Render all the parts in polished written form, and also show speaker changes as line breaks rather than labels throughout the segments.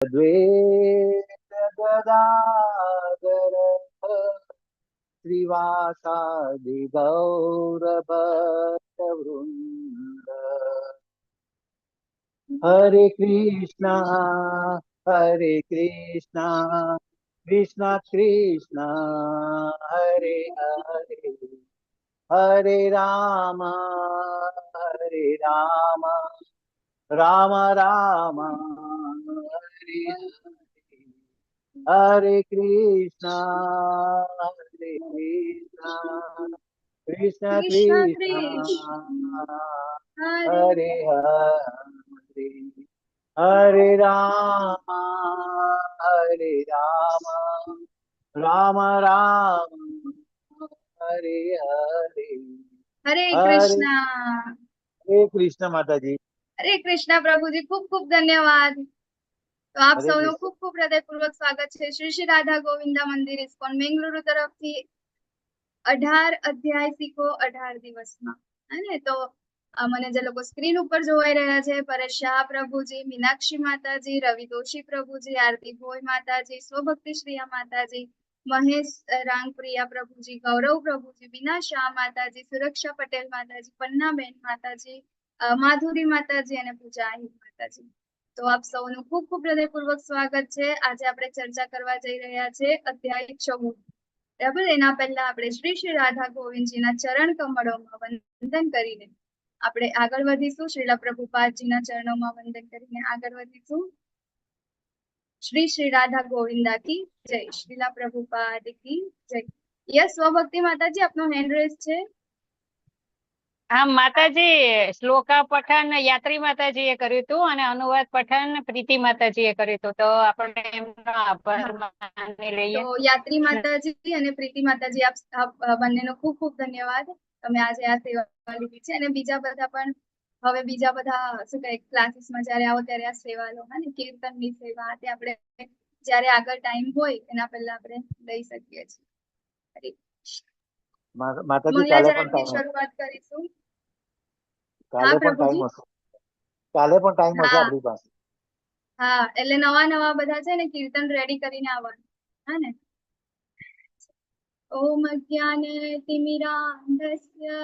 अद्वैत गदाधर श्रीवासादि गौर भक्तवृंद। हरे कृष्णा हरे कृष्णा कृष्णा कृष्णा हरे हरे, हरे राम हरे राम राम राम हरे हरे, हरे कृष्णा हरे कृष्णा कृष्ण
कृष्ण
कृष्ण
कृष्ण हरे
हरे हरे, हरे राम हरे राम राम राम हरे हरे।
હરે
હરે
કૃષ્ણ.
હરે કૃષ્ણ માતાજી.
હરે કૃષ્ણ પ્રભુજી, ખૂબ ખૂબ ધન્યવાદ. તો આપ
હરે
સૌનું
કૃષ્ણ.
ખૂબ ખૂબ હૃદયપૂર્વક સ્વાગત છે શ્રી શ્રી રાધા ગોવિંદા મંદિર, ઇસ્કોન મેંગલુરુ તરફથી 18 અધ્યાય શીખો 18 દિવસમાં. હે તો મને જે લોકો સ્ક્રીન ઉપર જોવાઈ રહ્યા છે, પરેશ શાહ પ્રભુજી, મીનાક્ષી માતાજી, રવિ દોશી પ્રભુજી, આરતી ભોઈ માતાજી, સ્વભક્તિ શ્રીયા માતાજી, મહેશ રાંગપ્રિયા પ્રભુજી, ગૌરવ પ્રભુજી, બીના શાહ માતાજી, સુરક્ષા પટેલ માતાજી, પન્નાબેન માતાજી, માધુરી માતાજી અને પૂજા આહિર માતાજી. તો આપ સૌનું ખૂબ ખૂબ હૃદયપૂર્વક સ્વાગત છે. આજે આપણે ચર્ચા કરવા જઈ રહ્યા છે અધ્યાય 14, બરાબર? એના પહેલા આપણે શ્રી શ્રી રાધા ગોવિંદજીના ચરણ કમળોમાં વંદન કરીને આપણે આગળ વધીશું. શ્રીલા પ્રભુપાદજીના ચરણોમાં વંદન કરીને આગળ વધીશું. શ્રી શ્રી રાધા ગોવિંદા કી જય, શ્રીલા પ્રભુપાદ કી જય. યસ, સ્વભક્તિ માતાજી, આપનો હેન્ડ રેઝ છે.
હા માતાજી, શ્લોકા પઠન યાત્રી માતાજીએ કર્યું હતું અને અનુવાદ પઠન પ્રીતિ માતાજીએ કર્યું હતું, તો આપણે એમનો આભાર માની લઈએ.
તો યાત્રી માતાજી અને પ્રીતિ માતાજી, આપ આપ બંનેનો ખૂબ ખૂબ ધન્યવાદ. તમે આજે આ સેવા લીધી છે અને બીજા બધા પણ, હવે બીજા બધા શું કહે, ક્લાસીસમાં જયારે આવો ત્યારે આ સેવા લો. હા ને, કીર્તનની સેવા તે આપણે જયારે આગળ ટાઈમ હોય એના પહેલા આપણે લઈ શકીએ છીએ. હરે કૃષ્ણ.
માતાજી, કાલે પણ
મંગલાચરણથી
ટાઈમ
શરૂઆત કરીશું.
કાલે
હા
પણ ટાઈમ
પ્રભુજી.
હશે, કાલે પણ ટાઈમ હશે
હા.
આપણી પાસે.
હા, એટલે નવા નવા બધા છે ને કીર્તન રેડી કરીને આવવાનું, હા ને? ઓમ અજ્ઞાનતિમિરાન્ધસ્ય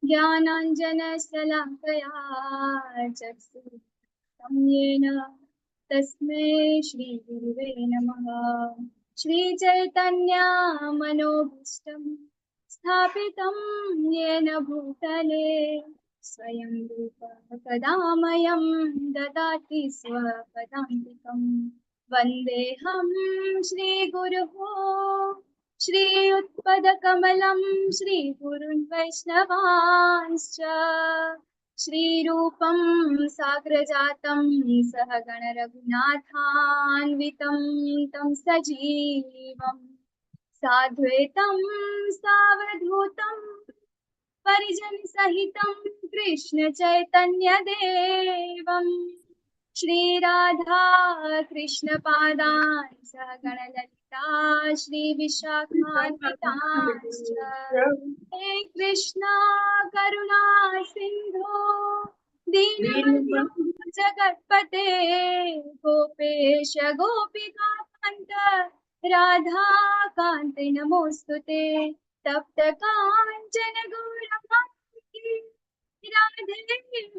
જ્ઞાનાંજનશલાકયા ચક્ષુરુન્મીલિतं યેન તસ્મૈ શ્રી ગુરવે નમઃ. શ્રી ચૈતન્ય મનોભીષ્ટં સ્થાપિतं येन ભૂતલે, સ્વયં રૂપ કદા મહ્યં દદાતિ સ્વપદાન્તિકम्. વંદેહં શ્રીગુરુः શ્રીયુતપદકમलं, શ્રીગુરુन् વૈષ્ણવાંશ્ચ, શ્રીરૂપं સાગ્રજાतं સહગણ રઘુનાથાન્વિतं तं સજીવं, સાદ્વૈतं સાવધૂतं પરિજન સહિतं કૃષ્ણ ચૈતન્ય દેવં, શ્રી રાધા કૃષ્ણ પાદાન સહગણ લલિતા શ્રી વિશાખાન્વિતાંશ્ચ. હે કૃષ્ણ કરુણા સિંધો દીનબંધો જગત્પતે, ગોપેશ ગોપિકા કાંત રાધા કાંત નમોસ્તુતે. તપ્ત કાંચન ગૌરાંગી રાધે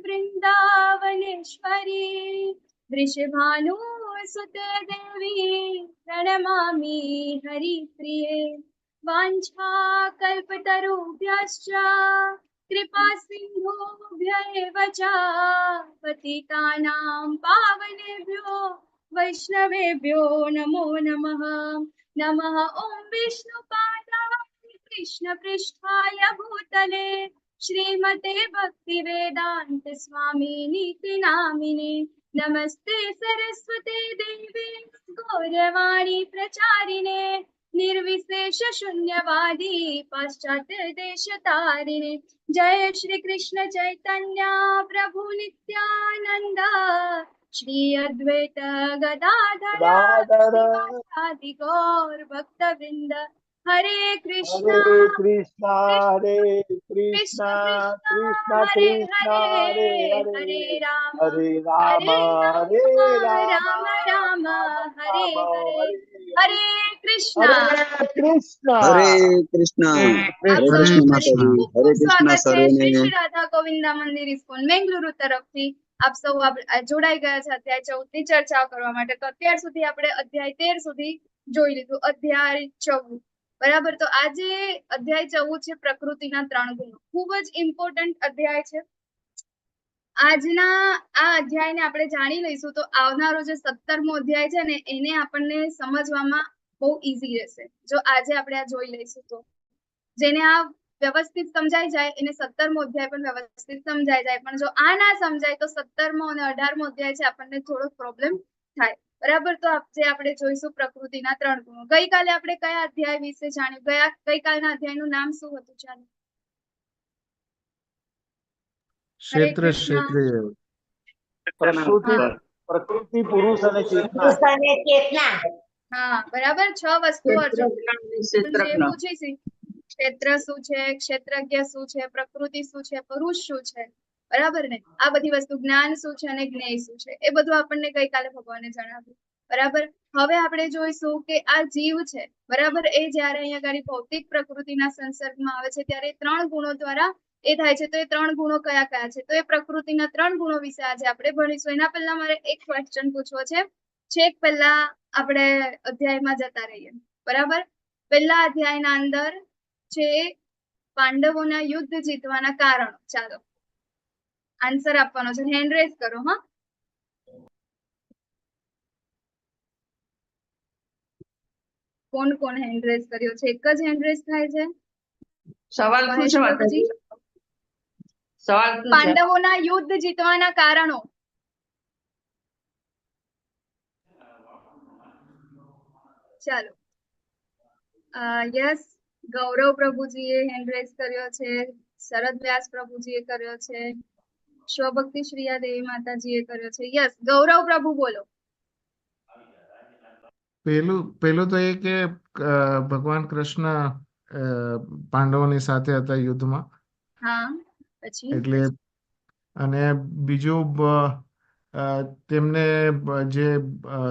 વૃંદાવનેશ્વરી, વૃષભાનુસુતે દેવી પ્રણમામિ હરિપ્રિયે. વાંછા કલ્પતરુભ્યશ્ચ કૃપા સિંધુભ્ય એવ ચ પતિતાનાં પાવનેભ્યો વૈષ્ણવેભ્યો નમો નમઃ. નમઃ ઓમ વિષ્ણુપાદાય કૃષ્ણ પૃષ્ઠાય ભૂતલે, શ્રીમતે ભક્તિવેદાંત સ્વામિનિતિ નામિને. નમસ્તે સરસ્વતે દેવે ગૌરવાણી પ્રચારિણે, નિર્વિશેષ શૂન્યવાદી પાશ્ચાત્ય દેશ તારિણે. જય શ્રી કૃષ્ણ ચૈતન્ય પ્રભુ નિત્યાનંદ, શ્રી અદ્વૈત ગદાધર
ગદાધર
શ્રીવાસાદિ ગૌર ભક્તવૃંદ. હરે કૃષ્ણ
હરે કૃષ્ણ હરે
કૃષ્ણ
કૃષ્ણ
કૃષ્ણ
કૃષ્ણ
હરે
કૃષ્ણ
હરે
હરે
હરે
હરે
રામ
હરે રામ
હરે
હરે
રામ
રામ
રામ રામ
રામ
હરે
રામ
હરે
હરે
હરે
હરે
કૃષ્ણ.
હરે કૃષ્ણ.
હરે કૃષ્ણ.
આપ
હરે
સૌનું
કૃષ્ણ
ફરીથી
માતાજી,
ખૂબ
હરે
ખૂબ
કૃષ્ણ
સ્વાગત છે શ્રી
સર્વેને.
શ્રી રાધા ગોવિંદા મંદિર ઇસ્કોન મેંગલુરુ તરફથી. આપ સૌ જોડાઈ ગયા છે અધ્યાય 14 ની ચર્ચા કરવા માટે. તો અત્યાર સુધી આપણે અધ્યાય 13 સુધી જોઈ લીધું, અધ્યાય 14, બરાબર? તો આજે અધ્યાય 14 છે પ્રકૃતિના ત્રણ ગુણો. ખૂબ જ ઇમ્પોર્ટન્ટ અધ્યાય છે. આજના આ અધ્યાયને આપણે જાણી લઈશું તો આવનારો જે 17મો અધ્યાય છે ને એને આપણને સમજવામાં બહુ ઈઝી રહેશે. જો આજે આપણે આ જોઈ લઈશું તો જેને આ વ્યવસ્થિત સમજાઈ જાય એને 17મો અધ્યાય પણ વ્યવસ્થિત સમજાઈ જાય, પણ જો આ ના સમજાય તો 17મો અને 18મો અધ્યાય છે આપણને થોડો પ્રોબ્લેમ થાય, બરાબર? તો આજે આપણે જોઈશું પ્રકૃતિના ત્રણ ગુણો. ગઈકાલે આપણે કયા અધ્યાય વિશે જાણ્યું? ગઈકાલના અધ્યાયનું નામ શું હતું? ચાલો, હરે
ક્ષેત્ર
કૃષ્ણ.
ક્ષેત્રીય
પ્રકૃતિ
હા
પ્રકૃતિ પુરુષ અને ચેતના.
પુરુષ અને ચેતના.
હા, બરાબર. 6 વસ્તુ અર્જુન
ક્ષેત્રજ્ઞ અને ક્ષેત્રજ્ઞ.
પૂછી છે. ક્ષેત્ર શું છે, ક્ષેત્રજ્ઞ શું છે, પ્રકૃતિ શું છે, પુરુષ શું છે, બરાબર ને? આ બધી વસ્તુ, જ્ઞાન શું છે અને જ્ઞેય શું છે, એ બધું આપણને ગઈકાલે ભગવાને જણાવ્યું, બરાબર? હવે આપણે જોઈશું કે આ જીવ છે, બરાબર, એ જયારે અહીંયા આગળ ભૌતિક પ્રકૃતિના સંસર્ગમાં આવે છે ત્યારે ત્રણ ગુણો દ્વારા એ થાય છે. તો એ ત્રણ ગુણો કયા કયા છે? તો એ પ્રકૃતિના ત્રણ ગુણો વિશે આજે આપણે ભણીશું. એના પહેલા મારે એક ક્વેશ્ચન પૂછવો છે. છેક પહેલા આપણે અધ્યાયમાં જતા રહીએ, બરાબર? પહેલા અધ્યાયના અંદર છે પાંડવોના યુદ્ધ જીતવાના કારણો. ચાલો, આન્સર આપવાનો છે, હેન્ડ રેઝ કરો. હા, કોણ કોણ હેન્ડ રેઝ કર્યો છે? એક જ હેન્ડ રેઝ થાય છે.
સવાલ શું
મહેશ
છે
પ્રભુજી?
માતાજી? સવાલ શું છે?
પાંડવોના યુદ્ધ જીતવાના કારણો. ચાલો, યસ, ગૌરવ પ્રભુજીએ હેન્ડ રેઝ કર્યો છે, શરદ વ્યાસ પ્રભુજીએ કર્યો છે, શિવભક્તિ શ્રીયા દેવી માતાજીએ કર્યો છે. યસ, ગૌરવ પ્રભુ બોલો.
પેલું તો એ કે ભગવાન કૃષ્ણ પાંડવોની સાથે હતા યુદ્ધમાં.
હા, પછી?
એટલે, અને બીજું તેમને જે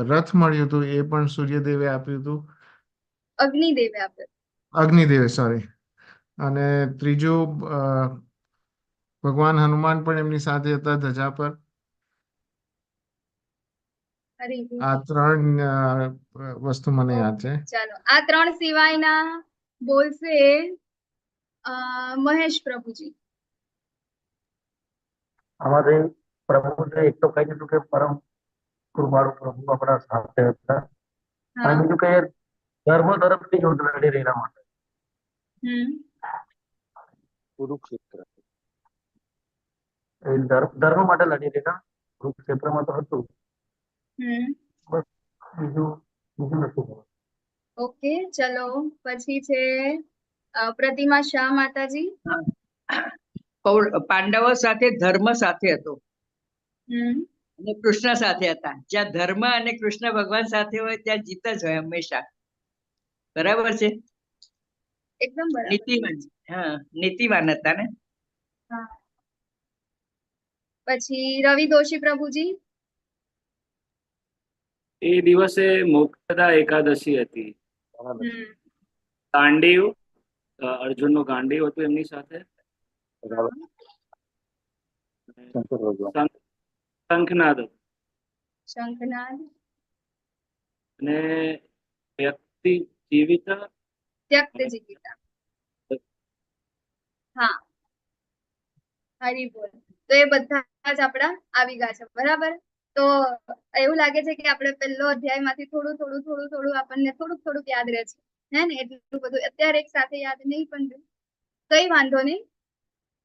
રથ મળ્યું હતું એ પણ સૂર્યદેવે આપ્યું હતું.
અગ્નિદેવે આપ્યો.
અગ્નિદેવે, સોરી. અને ત્રીજું ભગવાન હનુમાન પણ એમની સાથે હતા ધજા પર.
હરિ બોલ.
આ ત્રણ વસ્તુ મને યાદ છે.
ચાલો, આ ત્રણ સિવાયના બોલશે મહેશ પ્રભુજી.
આમાંથી પ્રભુને એક તો કહી દીધું કે પરમ કૃપાળુ પ્રભુ આપણા સાથે હતા, અને
હા
બીજું કે ધર્મ તરફથી યુદ્ધ લડી રહેલા માટે.
હમ
કુરુક્ષેત્ર.
એ ધર્મ માટે લડી રહેલા, કુરુક્ષેત્રમાં તો હતું.
હમ
બસ, બીજું બીજું નથી ખબર.
ઓકે, ચલો, પછી છે પ્રતિમા શાહ માતાજી.
પાંડવો સાથે ધર્મ સાથે હતો
હમ
અને કૃષ્ણ સાથે હતા. જ્યાં ધર્મ અને કૃષ્ણ ભગવાન સાથે હોય ત્યાં જીત જ હોય હંમેશા, બરાબર છે?
એકદમ બરાબર.
નીતિવાન, હા, નીતિવાન હતા ને.
હા, પછી રવિ દોશી પ્રભુજી.
એ દિવસે મોક્ષદા એકાદશી હતી.
બરાબર.
હમ
ગાંડીવ, અર્જુનનું ગાંડીવ હતું એમની સાથે.
બરાબર. શંકર ભગવાન.
શંખનાદ.
શંખનાદ.
અને વ્યક્તિ જીવિત
ત્યક્ત જીવિતા. હા, હરિ બોલ. તો એ બધા જ આપણા આવી ગયા છે, બરાબર? તો એવું લાગે છે કે આપણે પહેલો અધ્યાયમાંથી થોડું થોડું થોડું થોડું આપણને થોડુંક થોડુંક યાદ રહે છે, હે ને? એટલું બધું અત્યારે એક સાથે યાદ નહીં પણ રહે. કઈ વાંધો નહીં,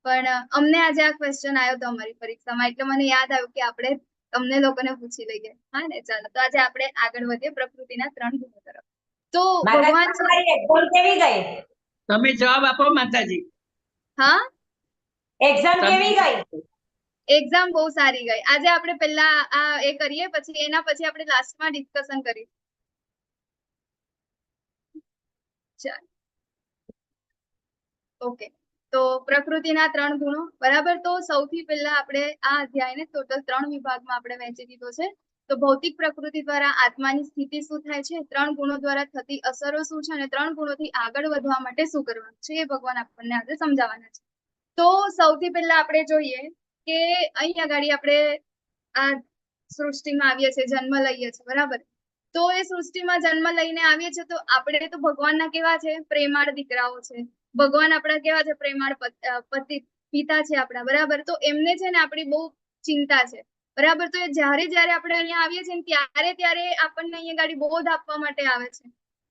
પણ અમને આજે આ ક્વેશ્ચન આવ્યો હતો અમારી પરીક્ષામાં, એટલે મને યાદ આવ્યું કે આપણે તમને લોકોને પૂછી લઈએ. હા ને? ચાલો, તો આજે આપણે આગળ વધીએ પ્રકૃતિના ત્રણ ગુણો તરફ. તો ભગવાન
માતાજી,
છે.
તમારી એક્ઝામ કેવી ગઈ?
તમે જવાબ આપો માતાજી.
હા.
એક્ઝામ
તમે
કેવી ગઈ?
એક્ઝામ બહુ સારી ગઈ. આજે આપણે પહેલા આ એ કરીએ, પછી એના પછી આપણે લાસ્ટમાં ડિસ્કશન કરીએ. ચાલો. ઓકે, તો પ્રકૃતિના ત્રણ ગુણો, બરાબર? તો સૌથી પહેલા આપણે આ અધ્યાયને ટોટલ ત્રણ વિભાગમાં આપણે વહેંચી દીધો છે. તો ભૌતિક પ્રકૃતિ દ્વારા આત્માની સ્થિતિ શું થાય છે, ત્રણ ગુણો દ્વારા થતી અસરો શું છે અને ત્રણ ગુણોથી આગળ વધવા માટે શું કરવાનું છે એ ભગવાન આપણને આજે સમજાવવાના છે. તો સૌથી પહેલા આપણે જોઈએ કે અહીં આગળ આપણે આ સૃષ્ટિમાં આવીએ છીએ, જન્મ લઈએ છીએ, બરાબર? તો એ સૃષ્ટિમાં જન્મ લઈને આવીએ છીએ તો આપણે તો ભગવાનના કેવા છે? પ્રેમાળ દીકરાઓ છે. ભગવાન આપણા કેવા છે? પ્રેમાળ પતિ પિતા છે આપણા, બરાબર? તો એમને છે ને આપણી બહુ ચિંતા છે, બરાબર? તો એ જ્યારે જ્યારે આપણે અહીંયા આવીએ છીએ ને ત્યારે ત્યારે આપણને અહીંયા ગાડી બોધ આપવા માટે આવે છે,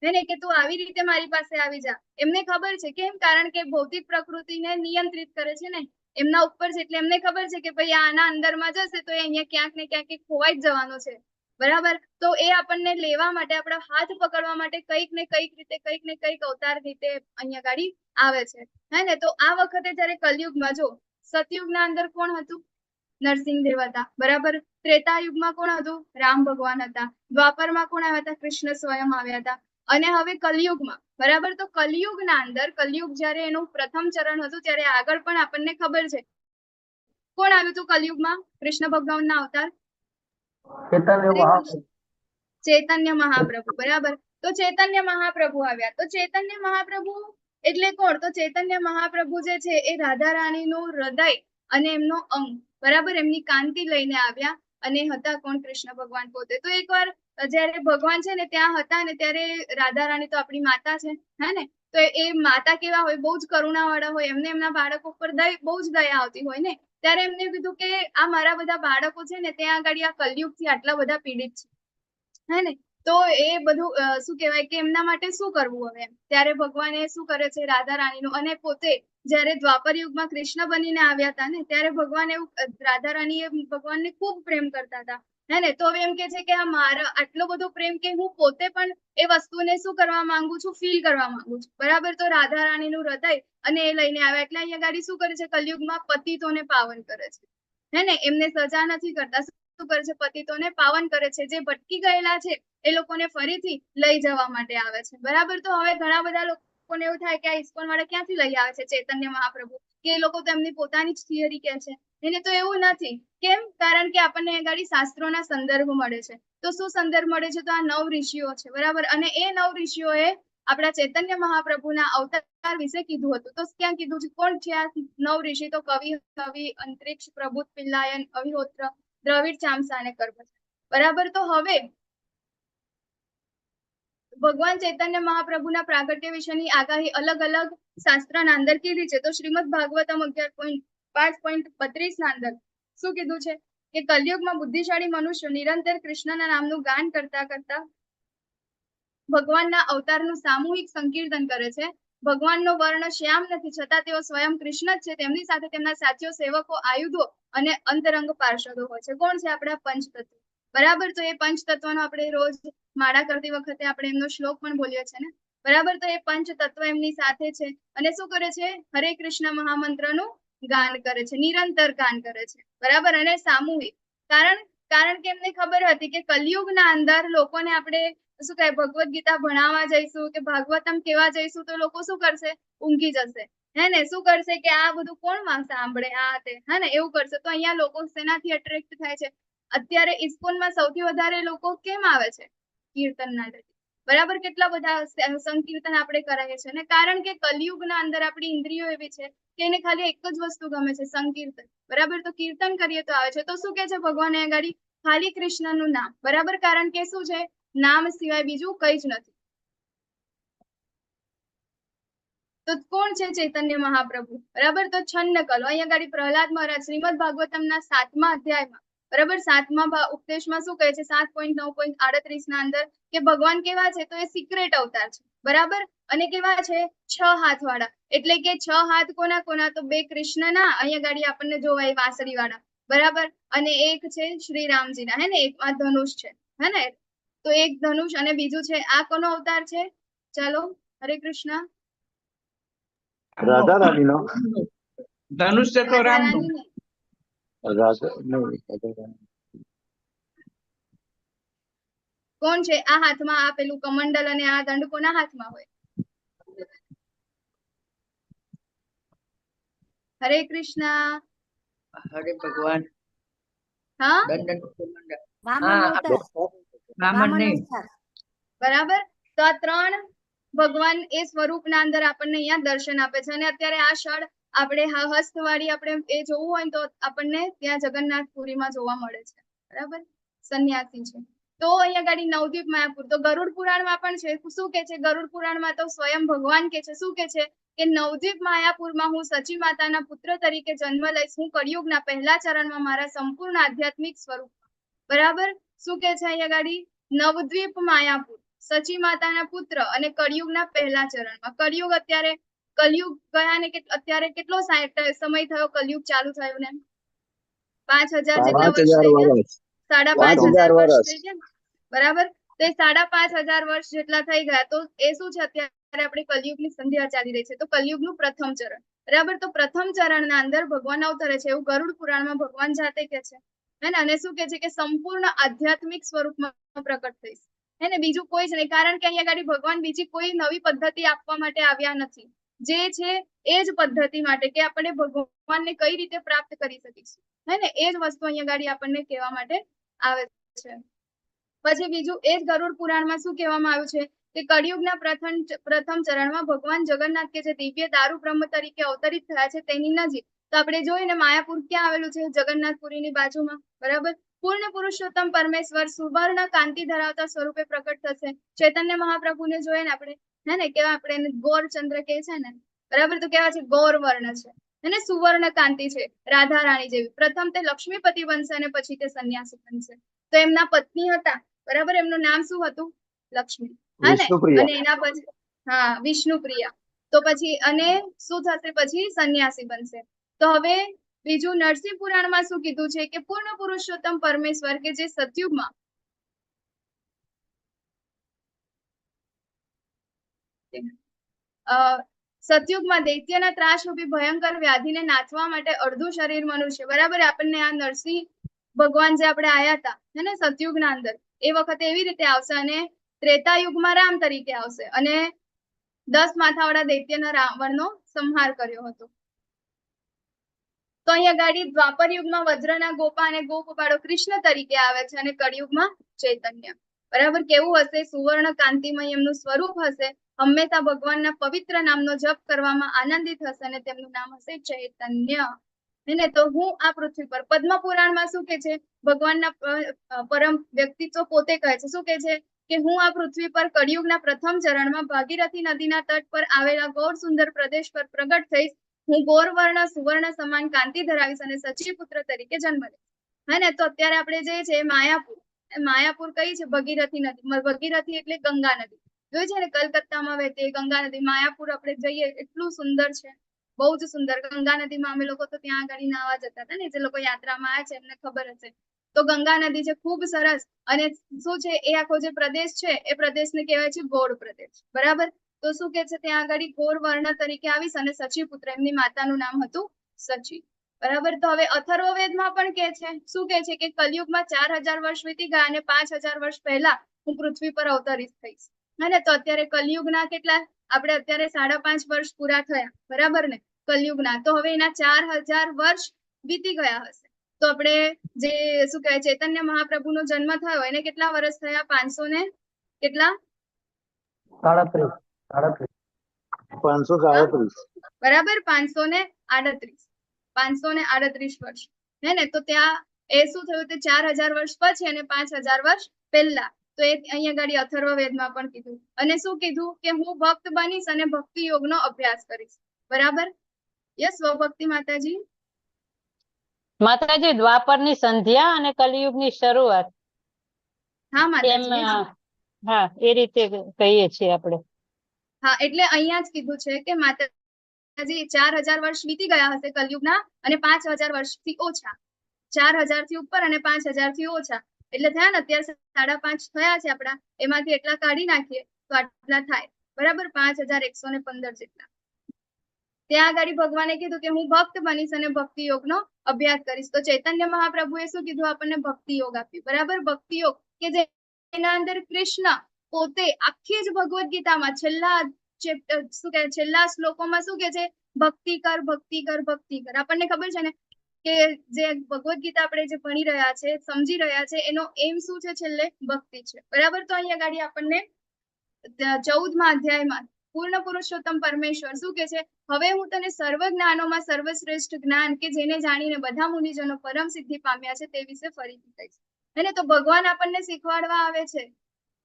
હે ને, કે તું આવી રીતે મારી પાસે આવી જા. એમને ખબર છે. કેમ? કારણ કે ભૌતિક પ્રકૃતિને નિયંત્રિત કરે છે ને, એમના ઉપર છે, એટલે એમને ખબર છે કે ભાઈ આના અંદરમાં જશે તો એ અહીંયા ક્યાંક ને ક્યાંક એ ખોવાઈ જ જવાનો છે, બરાબર? તો એ આપણને લેવા માટે, આપણા હાથ પકડવા માટે કંઈક ને કંઈક રીતે, કંઈક ને કંઈક અવતાર રીતે અહીંયા ગાડી આવે છે, હે ને? તો આ વખતે જયારે કલયુગમાં જો, સતયુગના અંદર કોણ હતું? નરસિંહ દેવ હતા, બરાબર? ત્રેતા યુગમાં કોણ હતું? રામ ભગવાન હતા. દ્વાપરમાં કોણ આવ્યા હતા? કૃષ્ણ સ્વયં આવ્યા હતા. અને હવે કલયુગમાં, બરાબર? તો કલયુગના અંદર, કલયુગ જયારે એનું પ્રથમ ચરણ હતું ત્યારે આગળ પણ આપણને ખબર છે કોણ આવ્યું હતું કલયુગમાં? કૃષ્ણ ભગવાનના અવતાર.
ચૈતન્ય મહાપ્રભુ.
ચૈતન્ય મહાપ્રભુ, બરાબર? તો ચૈતન્ય મહાપ્રભુ આવ્યા. તો ચૈતન્ય મહાપ્રભુ એટલે કોણ? તો ચૈતન્ય મહાપ્રભુ જે છે એ રાધા રાણીનું હૃદય અને એમનો અંગ, બરાબર, એમની કાંતિ લઈને આવ્યા. અને હતા કોણ? કૃષ્ણ ભગવાન પોતે. તો એકવાર જયારે ભગવાન છે ને ત્યાં હતા ને ત્યારે રાધા રાણી તો આપણી માતા છે, હે ને? તો એ માતા કેવા હોય? બહુ જ કરુણા વાળા હોય. એમને એમના બાળકો પર બહુ જ દયા આવતી હોય ને. ત્યારે એમને કીધું કે આ મારા બધા બાળકો છે ને ત્યાં આગળ આ કલયુગથી આટલા બધા પીડિત છે, હે ને? તો એ બધું શું કહેવાય કે એમના માટે શું કરવું હવે? ત્યારે ભગવાને શું કરે છે, રાધા રાણીનું, અને પોતે જ્યારે દ્વાપર યુગમાં કૃષ્ણ બનીને આવ્યા હતા ને ત્યારે ભગવાન એવું, રાધા રાણી એ ભગવાનને ખૂબ પ્રેમ કરતા હતા, હે ને? તો હવે એમ કે છે કે આ મારા આટલો બધો પ્રેમ કે હું પોતે પણ એ વસ્તુને શું કરવા માંગુ છું? ફીલ કરવા માંગુ છું, બરાબર? તો રાધા રાણીનું હૃદય અને એ લઈને આવ્યા. એટલે અહીંયા ગાડી શું કરે છે કલયુગમાં? પતિતોને પાવન કરે છે, હે ને? એમને સજા નથી કરતા. શું કરે છે? પતિતોને પાવન કરે છે. જે ભટકી ગયેલા છે એ લોકોને ફરીથી લઈ જવા માટે આવે છે, બરાબર? તો હવે ઘણા બધા લોકોને એવું થાય કે આ ઇસ્કોન વાળા ક્યાંથી લઈ આવે છે ચૈતન્ય મહાપ્રભુ, કે એ લોકો તો એમની પોતાની જ થિયરી કહે છે એને? તો એવું નથી. કેમ? કારણ કે આપણને ગાડી શાસ્ત્રોના સંદર્ભ મળે છે. તો શું સંદર્ભ મળે છે? તો આ નવ ઋષિઓ છે, બરાબર? અને એ નવ ઋષિઓએ આપણા ચૈતન્ય મહાપ્રભુના અવતાર વિશે કીધું હતું. તો ક્યાં કીધું છે? કોણ છે આ નવ ઋષિ? તો કવિ, કવિ, અંતરિક્ષ, પ્રભુત, પિલ્લાયન, અવિહોત્ર, દ્રવિડ, ચામસા અને કર્મજ, બરાબર? તો હવે ભગવાન ચૈતન્ય મહાપ્રભુના પ્રાગટ્ય વિશેની આગાહી અલગ અલગ શાસ્ત્રના અંદર કીધી છે. તો શ્રીમદ ભાગવતમ 11.5.32 ના અંદર શું કીધું છે? કે કલયુગમાં બુદ્ધિશાળી મનુષ્ય નિરંતર કૃષ્ણના નામનું ગાન કરતા કરતા ભગવાનના અવતારનું સામૂહિક સંકીર્તન કરે છે. ભગવાનનો વર્ણ શ્યામ નથી, છતાં તેઓ સ્વયં કૃષ્ણ જ છે. તેમની સાથે તેમના સાથીઓ, સેવકો, આયુધો અને અંતરંગ પાર્ષદો હોય છે. કોણ છે? આપણા પંચતત્વ, બરાબર? તો એ પંચતત્વનો આપણે રોજ માળા કરતી વખતે આપણે એમનો શ્લોક પણ બોલીએ છીએ ને, બરાબર? તો એ પંચતત્વ એમની સાથે છે અને શું કરે છે? હરે કૃષ્ણ મહામંત્રનું ગાન કરે છે, નિરંતર ગાન કરે છે, બરાબર? અને સામૂહિક. કારણ કારણ કે એમને ખબર હતી કે કલયુગના અંદર લોકોને આપણે શું કહે, ભગવદ્ ગીતા ભણાવવા જઈશું કે ભાગવતમ કેવા જઈશું તો લોકો શું કરશે? ઊંઘી જશે, હે ને? શું કરશે કે આ બધું કોણ સાંભળે, આ તે, હે ને, એવું કરશે. તો અહીંયા લોકો શેનાથી અટ્રેક્ટ થાય છે? અત્યારે ઇસ્કોનમાં સૌથી વધારે લોકો કેમ આવે છે? કીર્તનના લીધે, બરાબર? કેટલા બધા સંકીર્તન આપણે કરાવીએ છીએ ને? કારણ કે કલયુગના અંદર આપણી ઇન્દ્રિયો એવી છે કે એને ખાલી એક જ વસ્તુ ગમે છે, સંકીર્તન, બરાબર? તો કીર્તન કરીએ તો આવે છે. તો શું કે છે ભગવાન અહીંયા? ખાલી કૃષ્ણનું નામ, બરાબર? કારણ કે શું છે? નામ સિવાય બીજું કઈ જ નથી. તો કોણ છે ચૈતન્ય મહાપ્રભુ, બરાબર? તો છન્ન કલો. અહીંયા ગાડી પ્રહલાદ મહારાજ શ્રીમદ ભાગવતમના 7મા અધ્યાયમાં, બરાબર, 7મા ઉપદેશમાં શું કહે છે? 7.9.38 ના અંદર કે ભગવાન કેવા છે? તો એ સિક્રેટ અવતાર છે, બરાબર? અને કેવા છે? 6 હાથ વાળા. એટલે કે 6 હાથ કોના કોના? તો 2 કૃષ્ણના, અહીંયા ગાડી આપણને જોવાય વાંસળી વાળા, બરાબર? અને એક છે શ્રી રામજીના, હે ને? એકમાં ધનુષ છે, હે ને? તો એક ધનુષ અને બીજું છે, આ કોનો અવતાર છે? ચાલો, હરે કૃષ્ણ.
રાધા રાણીનો.
ધનુષ છે તો
રાધા
રામનો.
રાણીને.
રાધા નહીં, રાધા રાણી.
કોણ છે આ હાથમાં આ પેલું કમંડલ અને આ દંડ કોના હાથમાં હોય? હરે કૃષ્ણ.
હરે ભગવાન.
હા.
દંડ દંડ.
વામન
હા,
અવતાર.
બ્રાહ્મણ
વામન
નહીં.
અવતાર.
બરાબર. તો આ ત્રણ ભગવાન એ સ્વરૂપના અંદર આપણને અહીંયા દર્શન આપે છે. અને અત્યારે આ ષડ આપણે હસ્તવાળી આપણે એ જોવું હોય ને તો આપણને ત્યાં જગન્નાથપુરીમાં જોવા મળે છે. બરાબર, સંન્યાસી છે. તો અહીંયા ગાડી નવદ્વીપ માયાપુર તો ગરુડ પુરાણમાં પણ છે. શું કે છે ગરુડ પુરાણમાં? તો સ્વયં ભગવાન કે છે, શું કે છે કે નવદ્વીપ માયાપુરમાં હું સચી માતાના પુત્ર તરીકે જન્મ લઈશ. હું કળિયુગના પહેલા ચરણમાં મારા સંપૂર્ણ આધ્યાત્મિક સ્વરૂપ. બરાબર, શું કે છે અહીંયા ગાડી? નવદ્વીપ માયાપુર, સચી માતાના પુત્ર અને કળિયુગના પહેલા ચરણમાં. કળિયુગ અત્યારે, કલયુગ ગયા ને અત્યારે કેટલો સમય થયો કલયુગ ચાલુ થયું ને? 5000 જેટલા
પાંચ
વર્ષ
હજાર
થઈ ગયા.
વર્ષ.
5500
5000
વર્ષ
વર્ષ.
થઈ ગયા ને? બરાબર, તો એ 5500 વર્ષ જેટલા થઈ ગયા. તો એ શું છે, અત્યારે આપણે કલયુગની સંધ્યા ચાલી રહી છે, તો કલયુગનું પ્રથમ ચરણ. બરાબર, તો પ્રથમ ચરણના અંદર ભગવાન અવતરે છે એવું ગરુડ પુરાણમાં ભગવાન જાતે કે છે, હે ને? અને શું કે છે કે સંપૂર્ણ આધ્યાત્મિક સ્વરૂપમાં પ્રકટ થઈશ, હે ને? બીજું કોઈ જ નહીં, કારણ કે અહીંયા ગાડી ભગવાન બીજી કોઈ નવી પદ્ધતિ આપવા માટે આવ્યા નથી. જે છે એ જ પદ્ધતિ માટે કે આપણે ભગવાનને કઈ રીતે પ્રાપ્ત કરી શકીશું, હે ને? એ જ વસ્તુ અહીંયા ગાડી આપણને કહેવા માટે આવે છે. પછી બીજું, એ જ ગરુડ પુરાણમાં શું કહેવામાં આવ્યું છે કે કળિયુગના પ્રથમ પ્રથમ ચરણમાં ભગવાન જગન્નાથ કે જે દિવ્ય દારૂ બ્રહ્મ તરીકે અવતરિત થયા છે તેની નજીક. તો આપણે જોઈએ ને, માયાપુર ક્યાં આવેલું છે? જગન્નાથપુરીની બાજુમાં. બરાબર, પૂર્ણ પુરુષોત્તમ પરમેશ્વર સુવર્ણ કાંતિ ધરાવતા સ્વરૂપે પ્રકટ થશે. ચૈતન્ય મહાપ્રભુને જોઈએ ને આપણે, હે ને, કેવા આપણે એને ગૌરચંદ્ર કહે છે ને? બરાબર, તો કેવા છે? ગૌર વર્ણ છે અને સુવર્ણ કાંતિ છે, રાધા રાણી જેવી. પ્રથમ તે લક્ષ્મીપતિ બનશે અને પછી તે સંન્યાસી બનશે. તો એમના પત્ની હતા, બરાબર, એમનું નામ શું હતું? લક્ષ્મી, હા ને?
વિષ્ણુપ્રિયા.
અને એના પછી, હા, વિષ્ણુપ્રિયા. તો પછી અને શું થશે? પછી સંન્યાસી બનશે. તો હવે બીજું, નરસિંહ પુરાણમાં શું કીધું છે કે પૂર્ણ પુરુષોત્તમ પરમેશ્વર કે જે સતયુગમાં સતયુગમાં દૈત્યના ત્રાસરૂપી ભયંકર વ્યાધિને નાથવા માટે અડધું શરીર મનુષ્ય. બરાબર, આપણને આ નરસિંહ ભગવાન જે આપણે આયા હતા, હે ને, સતયુગના અંદર, એ વખતે એવી રીતે આવશે અને ત્રેતા યુગમાં રામ તરીકે આવશે અને 10 માથાવાળા દૈત્યના રાવણનો સંહાર કર્યો હતો. તો અહીંયા ગાડી દ્વાપર યુગમાં વજ્રના ગોપા અને ગોપબાળો કૃષ્ણ તરીકે આવે છે અને કળિયુગમાં ચૈતન્ય. બરાબર, કેવું હશે? સુવર્ણ કાંતિમય એમનું સ્વરૂપ હશે. હંમેશા ભગવાનના પવિત્ર નામનો જપ કરવામાં આનંદિત હશે અને તેમનું નામ હશે ચૈતન્ય, હે ને? તો હું આ પૃથ્વી પર, પદ્મ પુરાણમાં શું કે છે? ભગવાનના પરમ વ્યક્તિત્વ પોતે કહે છે, શું કે છે કે હું આ પૃથ્વી પર કળિયુગના પ્રથમ ચરણમાં ભાગીરથી નદીના તટ પર આવેલા ગૌર સુંદર પ્રદેશ પર પ્રગટ થઈશ. હું ગૌરવર્ણ સુવર્ણ સમાન કાંતિ ધરાવીશ અને સચી પુત્ર તરીકે જન્મ લઈશ, હે ને? તો અત્યારે આપણે જે છે માયાપુર, માયાપુર કઈ છે? ભગીરથી નદી. ભગીરથી એટલે ગંગા નદી, જોઈ છે ને? કલકત્તામાં વહેતી ગંગા નદી. માયાપુર આપણે જઈએ, એટલું સુંદર છે, બહુ જ સુંદર. ગંગા નદીમાં અમે લોકો તો ત્યાં આગળ નાહવા જતા હતા ને, જે લોકો યાત્રામાં આવ્યા છે એમને ખબર હશે. તો ગંગા નદી છે, ખૂબ સરસ. અને શું છે, એ આખો જે પ્રદેશ છે એ પ્રદેશને કહેવાય છે ગોળ પ્રદેશ. બરાબર, તો શું કે છે ત્યાં આગળ ગોર વર્ણ તરીકે આવીશ અને સચી પુત્ર, એમની માતાનું નામ હતું સચી. બરાબર, તો હવે અથર્વવેદમાં પણ કે છે, શું કે છે કે કલયુગમાં 4000 વર્ષ વીતી ગયા અને 5000 વર્ષ પહેલા હું પૃથ્વી પર અવતરિત થઈશ, હે ને? તો અત્યારે કલયુગના કેટલા, આપણે અત્યારે 5.5 વર્ષ પૂરા થયા, બરાબર ને, કલયુગના? તો હવે એના 4000 વર્ષ વીતી ગયા હશે. તો આપણે જે શું કહેવાય, ચૈતન્ય મહાપ્રભુનો જન્મ થયો એને કેટલા વર્ષ થયા? 500 ને કેટલા?
37, 37.
537.
બરાબર, 538, 538 વર્ષ, હે ને? તો ત્યાં એ શું થયું તે 4000 વર્ષ પછી અને 5000 વર્ષ પહેલા. તો એ અહીંયા ગાડી અથર્વવેદમાં પણ કીધું. અને શું કીધું કે હું ભક્ત બનીશ અને ભક્તિ યોગનો અભ્યાસ કરીશ. બરાબર, યસ, સ્વભક્તિ માતાજી.
માતાજી, દ્વાપરની સંધ્યા અને કલયુગની શરૂઆત.
હા
એમ
માતાજી.
હા, એ રીતે કહીએ છીએ આપણે.
હા, એટલે અહીંયા જ કીધું છે કે માતાજી 4000 વર્ષ વીતી ગયા હશે કલયુગના અને 5000 વર્ષથી ઓછા, 4000 થી ઉપર અને 5000 થી ઓછા, એટલે થયા ને અત્યારે 5.5 થયા છે આપણા, એમાંથી એટલા કાઢી નાખીએ તો આટલા થાય. બરાબર, 5115 જેટલા. ત્યાં આગળ ભગવાને કીધું કે હું ભક્ત બનીશ અને ભક્તિ યોગનો અભ્યાસ કરીશ. તો ચૈતન્ય મહાપ્રભુએ શું કીધું? આપણને ભક્તિ યોગ આપ્યું. બરાબર, ભક્તિ યોગ કે જેના અંદર કૃષ્ણ પોતે આખી જ ભગવદ્ ગીતામાં છેલ્લા ચેપ્ટર, શું કહે, છેલ્લા શ્લોકોમાં શું કે છે? ભક્તિ કર, ભક્તિ કર, ભક્તિ કર. આપણને ખબર છે ને કે જે ભગવદ્ ગીતા આપણે જે ભણી રહ્યા છે, સમજી રહ્યા છે, એનો એમ શું છે? છેલ્લે ભક્તિ છે, બરાબર? તો અહીંયા ગાડી આપણને 14મા અધ્યાયમાં પૂર્ણ પુરુષોત્તમ પરમેશ્વર શું કે છે? હવે હું તને સર્વ જ્ઞાનોમાં સર્વશ્રેષ્ઠ જ્ઞાન, કે જેને જાણીને બધા મુનિજનો પરમ સિદ્ધિ પામ્યા છે, તે વિશે ફરીથી કહીશ. અને તો ભગવાન આપણને શીખવાડવા આવે છે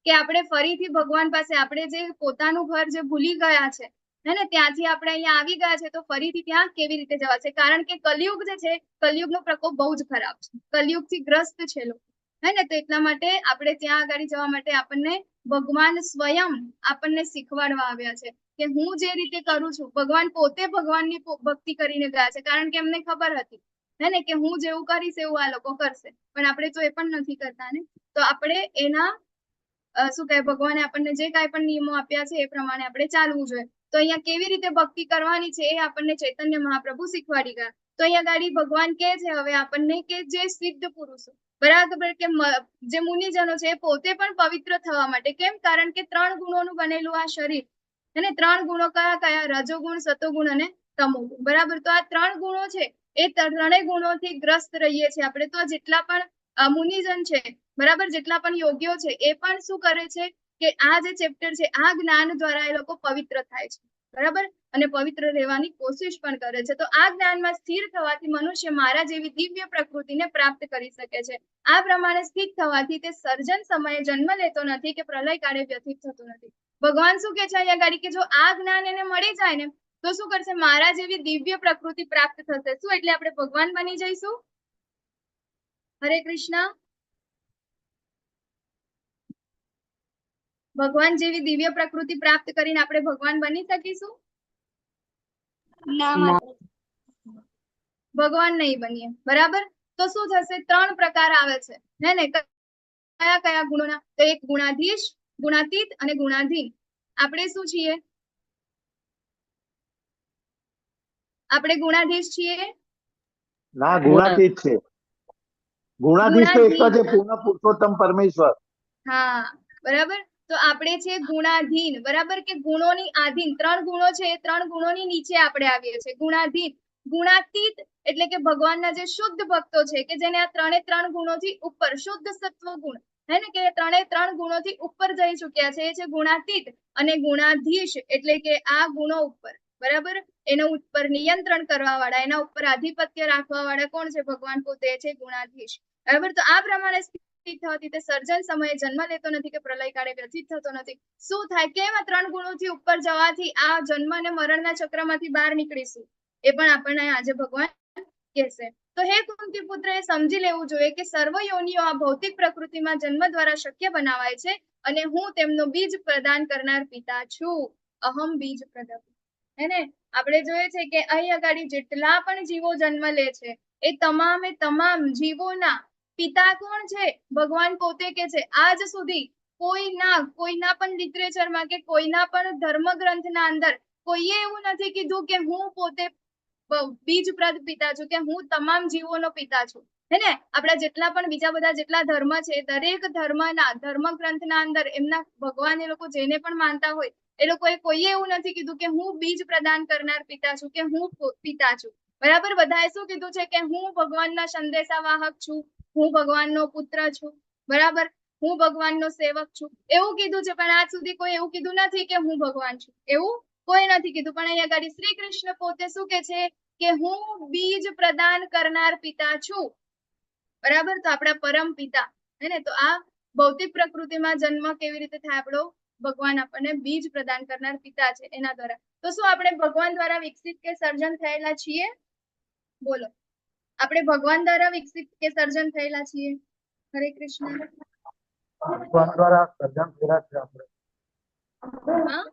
કે આપણે ફરીથી ભગવાન પાસે, આપણે જે પોતાનું ઘર જે ભૂલી ગયા છે, હે ને, ત્યાંથી આપણે અહીંયા આવી ગયા છે, તો ફરીથી ત્યાં કેવી રીતે જવાશે? કારણ કે કલયુગ જે છે, કલયુગનો પ્રકોપ બહુ જ ખરાબ છે, કલયુગથી ગ્રસ્ત છે લોકો, હે ને? તો એટલા માટે આપણે ત્યાં આગળ જવા માટે આપણને ભગવાન સ્વયં આપણને શીખવાડવા આવ્યા છે કે હું જે રીતે કરું છું. ભગવાન પોતે ભગવાનની ભક્તિ કરીને ગયા છે, કારણ કે એમને ખબર હતી, હે ને, કે હું જેવું કરીશ એવું આ લોકો કરશે. પણ આપણે તો એ પણ નથી કરતા ને. તો આપણે એના શું કહે, ભગવાને આપણને જે કાંઈ પણ નિયમો આપ્યા છે એ પ્રમાણે આપણે ચાલવું જોઈએ. તો અહીંયા કેવી રીતે ભક્તિ કરવાની છે એ આપણને ચૈતન્ય મહાપ્રભુ શીખવાડી ગયા. તો અહીંયા ગાડી ભગવાન કહે છે હવે આપણને કે જે સિદ્ધ પુરુષો, બરાબર, કે જે મુનિજનો છે, એ પોતે પણ પવિત્ર થવા માટે, કેમ? કારણ કે ત્રણ ગુણોનું બનેલું આ શરીર અને ત્રણ ગુણો કયા કયા? રજોગુણ, સતોગુણ અને તમોગુણ, બરાબર? તો આ ત્રણ ગુણો છે એ ત્રણેય ગુણોથી ગ્રસ્ત રહીએ છીએ આપણે. તો જેટલા પણ મુનિજન છે, બરાબર, જેટલા પણ યોગીઓ છે, એ પણ શું કરે છે કે આ જે ચેપ્ટર છે, આ જ્ઞાન દ્વારા એ લોકો પવિત્ર થાય છે, બરાબર, અને પવિત્ર રહેવાની કોશિશ પણ કરે છે. તો આ જ્ઞાનમાં સ્થિર થવાથી મનુષ્ય મારા જેવી દિવ્ય પ્રકૃતિને પ્રાપ્ત કરી શકે છે. આ પ્રમાણે સ્થિત થવાથી તે સર્જન સમયે જન્મ લેતો નથી કે પ્રલય કાળે વ્યથિત થતો નથી. ભગવાન શું કે છે અહીંયા ગાડી? કે જો આ જ્ઞાન એને મળી જાય ને, તો શું કરશે? મારા જેવી દિવ્ય પ્રકૃતિ પ્રાપ્ત થશે. શું એટલે આપણે ભગવાન બની જઈશું? હરે કૃષ્ણ. ભગવાન જેવી દિવ્ય પ્રકૃતિ પ્રાપ્ત કરીને આપણે ભગવાન બની શકીશું?
ના માતાજી.
ભગવાન નહીં બનીએ, બરાબર? તો શું થશે? ત્રણ પ્રકાર આવે છે, હે ને? કયા કયા ગુણોના? તો એક ગુણાધીશ, ગુણાતીત અને ગુણાધીન. આપણે શું છીએ? આપણે ગુણાધીશ છીએ?
ના, ગુણાતીત છે. ગુણાધીશ તો એક જ છે, પૂર્ણ પુરુષોત્તમ પરમેશ્વર.
હા, બરાબર. તો આપણે છે ગુણાધીન, બરાબર, કે ગુણોની આધીન. ત્રણ ગુણો છે, એ ત્રણ ગુણોની નીચે આપણે આવીએ છીએ, ગુણાધીન. ગુણાતીત એટલે કે ભગવાનના જે શુદ્ધ ભક્તો છે, કે જેને આ ત્રણે ત્રણ ગુણોથી ઉપર, શુદ્ધ સત્વ ગુણ, હે ને, કે ત્રણે ત્રણ ગુણોથી ઉપર જઈ ચુક્યા છે, એ છે ગુણાતીત. અને ગુણાધીશ એટલે કે આ ગુણો ઉપર, બરાબર, એના ઉપર નિયંત્રણ કરવા વાળા, એના ઉપર આધિપત્ય રાખવા વાળા કોણ છે? ભગવાન પોતે છે ગુણાધીશ, બરાબર? તો આ પ્રમાણે સ્થિત થવાથી તે સર્જન સમયે જન્મ લેતો નથી કે પ્રલય કાળે વ્યથિત થતો નથી. શું થાય? કેમ આ ત્રણ ગુણોથી ઉપર જવાથી આ જન્મ અને મરણના ચક્રમાંથી બહાર નીકળીશું, એ પણ આપણને આજે ભગવાન કહેશે. તો હે કુંતી પુત્ર, એ સમજી લેવું જોઈએ કે સર્વ યોનિઓ આ ભૌતિક પ્રકૃતિમાં જન્મ દ્વારા શક્ય બનાવાય છે અને હું તેમનો બીજ પ્રદાન કરનાર પિતા છું. અહમ બીજ પ્રદક, હે ને? આપણે જોઈએ છે કે અહીં અગાડી જેટલા પણ જીવો જન્મ લે છે, એ તમામે તમામ જીવોના પિતા કોણ છે? ભગવાન પોતે કે છે. આજ સુધી કોઈના કોઈના પણ લિટરેચરમાં કે કોઈના પણ ધર્મ ગ્રંથના અંદર કોઈએ એવું નથી કીધું કે હું પોતે બીજપ્રદ પિતા છું કે હું તમામ જીવોનો પિતા છું, હે ને? આપણા જેટલા પણ બીજા બધા જેટલા ધર્મ છે, દરેક ધર્મના ધર્મ ગ્રંથના અંદર એમના ભગવાન, એ લોકો જેને પણ માનતા હોય, એ લોકોએ કોઈએ એવું નથી કીધું કે હું બીજ પ્રદાન કરનાર પિતા છું કે હું પિતા છું, બરાબર? બધાએ શું કીધું છે? કે હું ભગવાનના સંદેશાવાહક છું, હું ભગવાનનો પુત્ર છું, બરાબર, હું ભગવાનનો સેવક છું, એવું કીધું છે. પણ આજ સુધી કોઈ એવું કીધું નથી કે હું ભગવાન છું, એવું કોઈ નથી કીધું. પણ અહીંયા આગળ શ્રી કૃષ્ણ પોતે શું કે છે? કે હું બીજ પ્રદાન કરનાર પિતા છું, બરાબર? તો આપણા પરમ પિતા, હે ને? તો આ ભૌતિક પ્રકૃતિમાં જન્મ કેવી રીતે થાય આપણો? ભગવાન આપણને બીજ પ્રદાન કરનાર પિતા છે એના દ્વારા. તો શું આપણે ભગવાન દ્વારા વિકસિત કે સર્જન થયેલા છીએ? બોલો, આપણે ભગવાન દ્વારા વિકસિત કે સર્જન થયેલા છીએ? હરે કૃષ્ણ.
ભગવાન દ્વારા સર્જન થયેલા છે આપણે.
હા.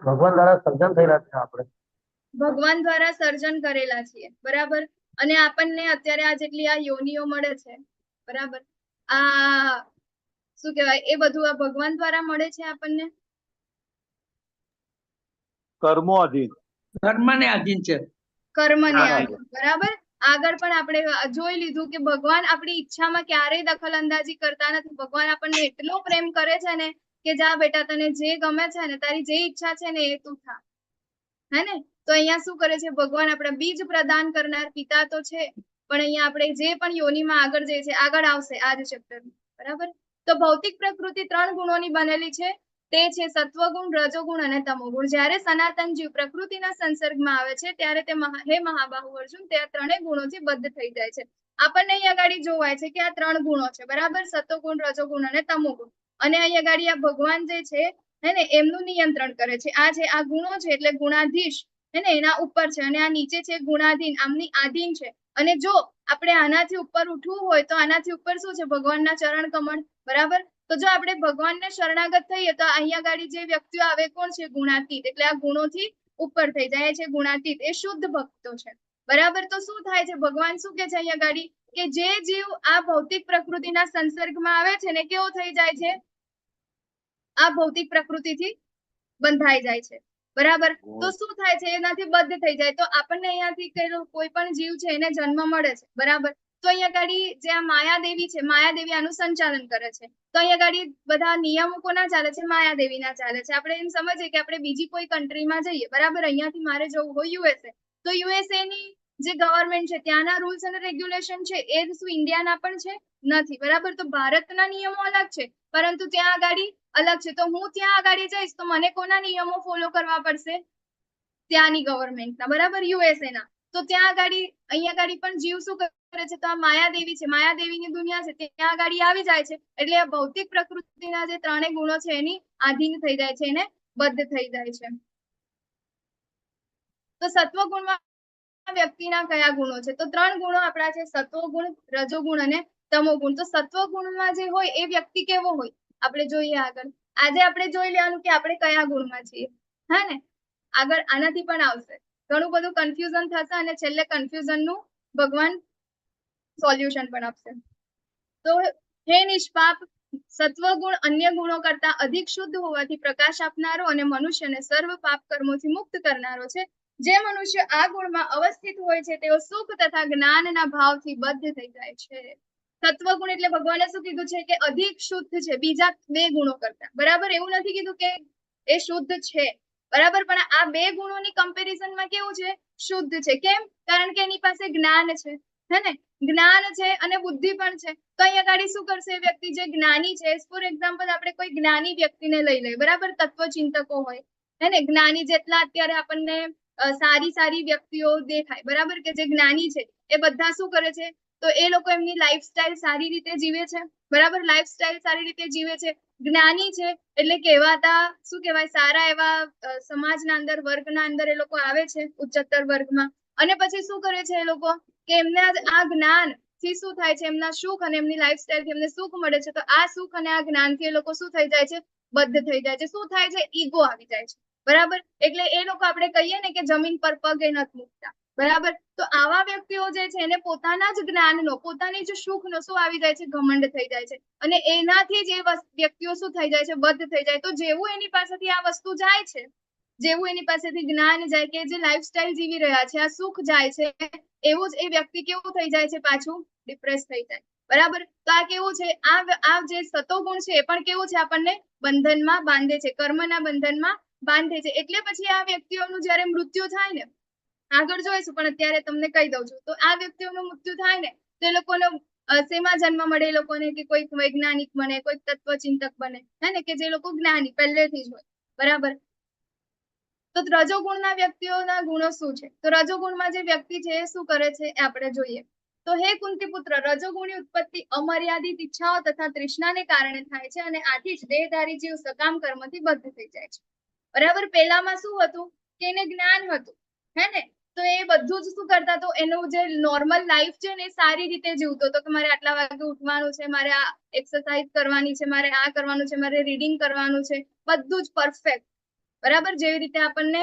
ભગવાન દ્વારા સર્જન થયેલા છે આપણે.
ભગવાન દ્વારા સર્જન કરેલા છીએ, બરાબર. અને આપણને અત્યારે આ જેટલી આ યોનિઓ મળે છે, બરાબર, આ શું કહેવાય, એ બધું આ ભગવાન દ્વારા મળે છે આપણને?
કર્મો અધીન.
કર્મને આધીન છે.
કર્મને
હા.
આધીન, બરાબર. આગળ પણ આપણે જોઈ લીધું કે ભગવાન આપણી ઈચ્છામાં ક્યારેય દખલ અંદાજી કરતા નથી. ભગવાન આપણને એટલો પ્રેમ કરે છે ને કે જા બેટા, તને જે ગમે છે ને, તારી જે ઈચ્છા છે ને, એ તું થા, હે ને? તો અહીંયા શું કરે છે ભગવાન? આપણા બીજ પ્રદાન કરનાર પિતા તો છે, પણ અહીંયા આપણે જે પણ યોનિમાં આગળ જઈએ છે, આગળ આવશે આ જ ચેપ્ટર, બરાબર? તો ભૌતિક પ્રકૃતિ ત્રણ ગુણોની બનેલી છે, તે છે સત્વગુણ, રજોગુણ અને તમોગુણ. જ્યારે સનાતન જીવ પ્રકૃતિના સંસર્ગમાં આવે છે ત્યારે તે હે મહાબાહુ અર્જુન, તે આ ત્રણેય ગુણોથી બદ્ધ થઈ જાય છે. આપણને અહીંયા આગળ જોવાય છે કે આ ત્રણ ગુણો છે, બરાબર? સત્વગુણ, રજોગુણ અને તમોગુણ. અને અહીંયા આગળ આ ભગવાન જે છે, હે ને, એમનું નિયંત્રણ કરે છે. આ જે આ ગુણો છે એટલે ગુણાધીશ, હે ને, એના ઉપર છે, અને આ નીચે છે ગુણાધીન, આમની આધીન છે. અને જો આપણે આનાથી ઉપર ઉઠવું હોય તો આનાથી ઉપર શું છે? ભગવાનના ચરણ કમળ, બરાબર? તો જો આપણે ભગવાનને શરણાગત થઈએ તો અહીંયા આગળ જે વ્યક્તિઓ આવે કોણ છે? ગુણાતીત. એટલે આ ગુણોથી ઉપર થઈ જાય છે ગુણાતીત, એ શુદ્ધ ભક્તો છે, બરાબર? તો શું થાય છે? ભગવાન શું કે છે અહીંયા આગળ કે જે જીવ આ ભૌતિક પ્રકૃતિના સંસર્ગમાં આવે છે ને, કેવો થઈ જાય છે? આ ભૌતિક પ્રકૃતિથી બંધાઈ જાય છે, બરાબર? તો શું થાય છે? એનાથી બદ્ધ થઈ જાય. તો આપણને અહીંયાથી કોઈ પણ જીવ છે એને જન્મ મળે છે, બરાબર? તો અહીંયા આગળ જે આ માયાદેવી છે, માયાદેવી આનું સંચાલન કરે છે. તો અહીંયા આગળ બધા નિયમો કોના ચાલે છે? માયાદેવીના ચાલે છે. આપણે એમ સમજીએ કે આપણે બીજી કોઈ કન્ટ્રીમાં જઈએ, બરાબર? અહીંયાથી મારે જવું હોય યુએસએ, તો યુએસએ ની જે ગવર્મેન્ટ છે ત્યાંના રૂલ્સ અને રેગ્યુલેશન છે એ જ શું ઇન્ડિયાના પણ છે? નથી, બરાબર? તો ભારતના નિયમો અલગ છે, પરંતુ ત્યાં આગળ અલગ છે. તો હું ત્યાં આગળ જઈશ તો મને કોના નિયમો ફોલો કરવા પડશે? ત્યાંની ગવર્મેન્ટના, બરાબર? યુએસએ ના. તો ત્યાં આગળ, અહીંયા આગળ પણ જીવ શું કરે છે? તો આ માયાદેવી છે, માયાદેવીની દુનિયા છે, ત્યાં આગળ આવી જાય છે. એટલે આ ભૌતિક પ્રકૃતિના જે ત્રણેય ગુણો છે એની આધીન થઈ જાય છે, એને બદ્ધ થઈ જાય છે. તો સત્વગુણમાં વ્યક્તિના કયા ગુણો છે? તો ત્રણ ગુણો આપણા છે, સત્વગુણ, રજોગુણ અને તમોગુણ. તો સત્વગુણમાં જે હોય એ વ્યક્તિ કેવો હોય, આપણે જોઈએ આગળ. આજે આપણે જોઈ લેવાનું કે આપણે કયા ગુણમાં છીએ, હા ને? આગળ આનાથી પણ આવશે, ઘણું બધું કન્ફ્યુઝન થશે અને છેલ્લે કન્ફ્યુઝન નું ભગવાન સોલ્યુશન પણ આપશે. તો હે નિષ્પાપ, સત્વગુણ અન્ય ગુણો કરતા અધિક શુદ્ધ હોવાથી પ્રકાશ આપનારો અને મનુષ્યને સર્વ પાપ કર્મોથી મુક્ત કરનારો છે. જે મનુષ્ય આ ગુણમાં અવસ્થિત હોય છે તેઓ સુખ તથા જ્ઞાનના ભાવથી બદ્ધ થઈ જાય છે. સત્વગુણ એટલે ભગવાને શું કીધું છે કે અધિક શુદ્ધ છે બીજા બે ગુણો કરતા, બરાબર? એવું નથી કીધું કે એ શુદ્ધ છે, બરાબર? પણ આ બે ગુણોની કમ્પેરિઝનમાં કેવું છે? શુદ્ધ છે. કેમ? કારણ કે એની પાસે જ્ઞાન છે, હે ને? જ્ઞાન છે અને બુદ્ધિ પણ છે. તો અહીંયા આગળ શું કરશે વ્યક્તિ જે જ્ઞાની છે? ફોર એક્ઝામ્પલ, આપણે કોઈ જ્ઞાની વ્યક્તિને લઈ લઈએ, બરાબર? તત્વચિંતકો હોય, હે ને, જ્ઞાની જેટલા અત્યારે આપણને સારી સારી વ્યક્તિઓ દેખાય, બરાબર, કે જે જ્ઞાની છે એ બધા શું કરે છે? તો એ લોકો એમની લાઈફસ્ટાઈલ સારી રીતે જીવે છે, બરાબર? લાઈફસ્ટાઈલ સારી રીતે જીવે છે, જ્ઞાની છે એટલે કહેવાતા, શું કહેવાય, સારા એવા સમાજના અંદર, વર્ગના અંદર એ લોકો આવે છે, ઉચ્ચતર વર્ગમાં. અને પછી શું કરે છે એ લોકો કે એમને આ જ્ઞાન થી શું થાય છે? એમના સુખ અને એમની લાઈફસ્ટાઈલ થી એમને સુખ મળે છે. તો આ સુખ અને આ જ્ઞાનથી એ લોકો શું થઈ જાય છે? બદ્ધ થઈ જાય છે. શું થાય છે? ઈગો આવી જાય છે, બરાબર? એટલે એ લોકો, આપણે કહીએ ને કે જમીન પર પગ એ નથી મૂકતા, બરાબર? તો આવા વ્યક્તિઓ જે છે એને પોતાના જ જ્ઞાનનો, પોતાની જ સુખનો શું આવી જાય છે? ઘમંડ થઈ જાય છે. અને એનાથી જ એ વ્યક્તિઓ શું થઈ જાય છે? બદ્ધ થઈ જાય. તો જેવું એની પાસેથી આ વસ્તુ જાય છે, જેવું એની પાસેથી જ્ઞાન જાય કે જે લાઈફસ્ટાઈલ જીવી રહ્યા છે, આ સુખ જાય છે, એવું જ એ વ્યક્તિ કેવું થઈ જાય છે? પાછું ડિપ્રેસ થઈ જાય, બરાબર? તો આ કેવું છે? આ આ જે સતોગુણ છે એ પણ કેવું છે? આપણને બંધનમાં બાંધે છે, કર્મના બંધનમાં બાંધે છે. એટલે પછી આ વ્યક્તિઓનું જયારે મૃત્યુ થાય ને, આગળ જોઈશું પણ અત્યારે તમને કહી દઉં છું, તો આ વ્યક્તિઓનું મૃત્યુ થાય ને તો એ લોકોનો શેમાં જન્મ મળે એ લોકોને? કે કોઈક વૈજ્ઞાનિક બને, કોઈક તત્વચિંતક બને, હે ને, કે જે લોકો જ્ઞાની પહેલેથી જ હોય, બરાબર? તો રજોગુણના વ્યક્તિઓના ગુણો શું છે? તો રજોગુણમાં જે વ્યક્તિ છે એ શું કરે છે એ આપણે જોઈએ. તો હે કુંતી પુત્ર, રજોગુણની ઉત્પત્તિ અમર્યાદિત ઈચ્છાઓ તથા તૃષ્ણાને કારણે થાય છે અને આથી જ દેહધારી જીવ સકામ કર્મથી બદ્ધ થઈ જાય છે, બરાબર? પહેલામાં શું હતું કે એને જ્ઞાન હતું, હે ને, તો એ બધું જ શું કરતા? તો એનું જે નોર્મલ લાઈફ છે ને એ સારી રીતે જીવતો હતો કે મારે આટલા વાગે ઉઠવાનું છે, મારે આ એક્સરસાઇઝ કરવાની છે, મારે આ કરવાનું છે, મારે રીડિંગ કરવાનું છે, બધું જ પરફેક્ટ, બરાબર? જેવી રીતે આપણને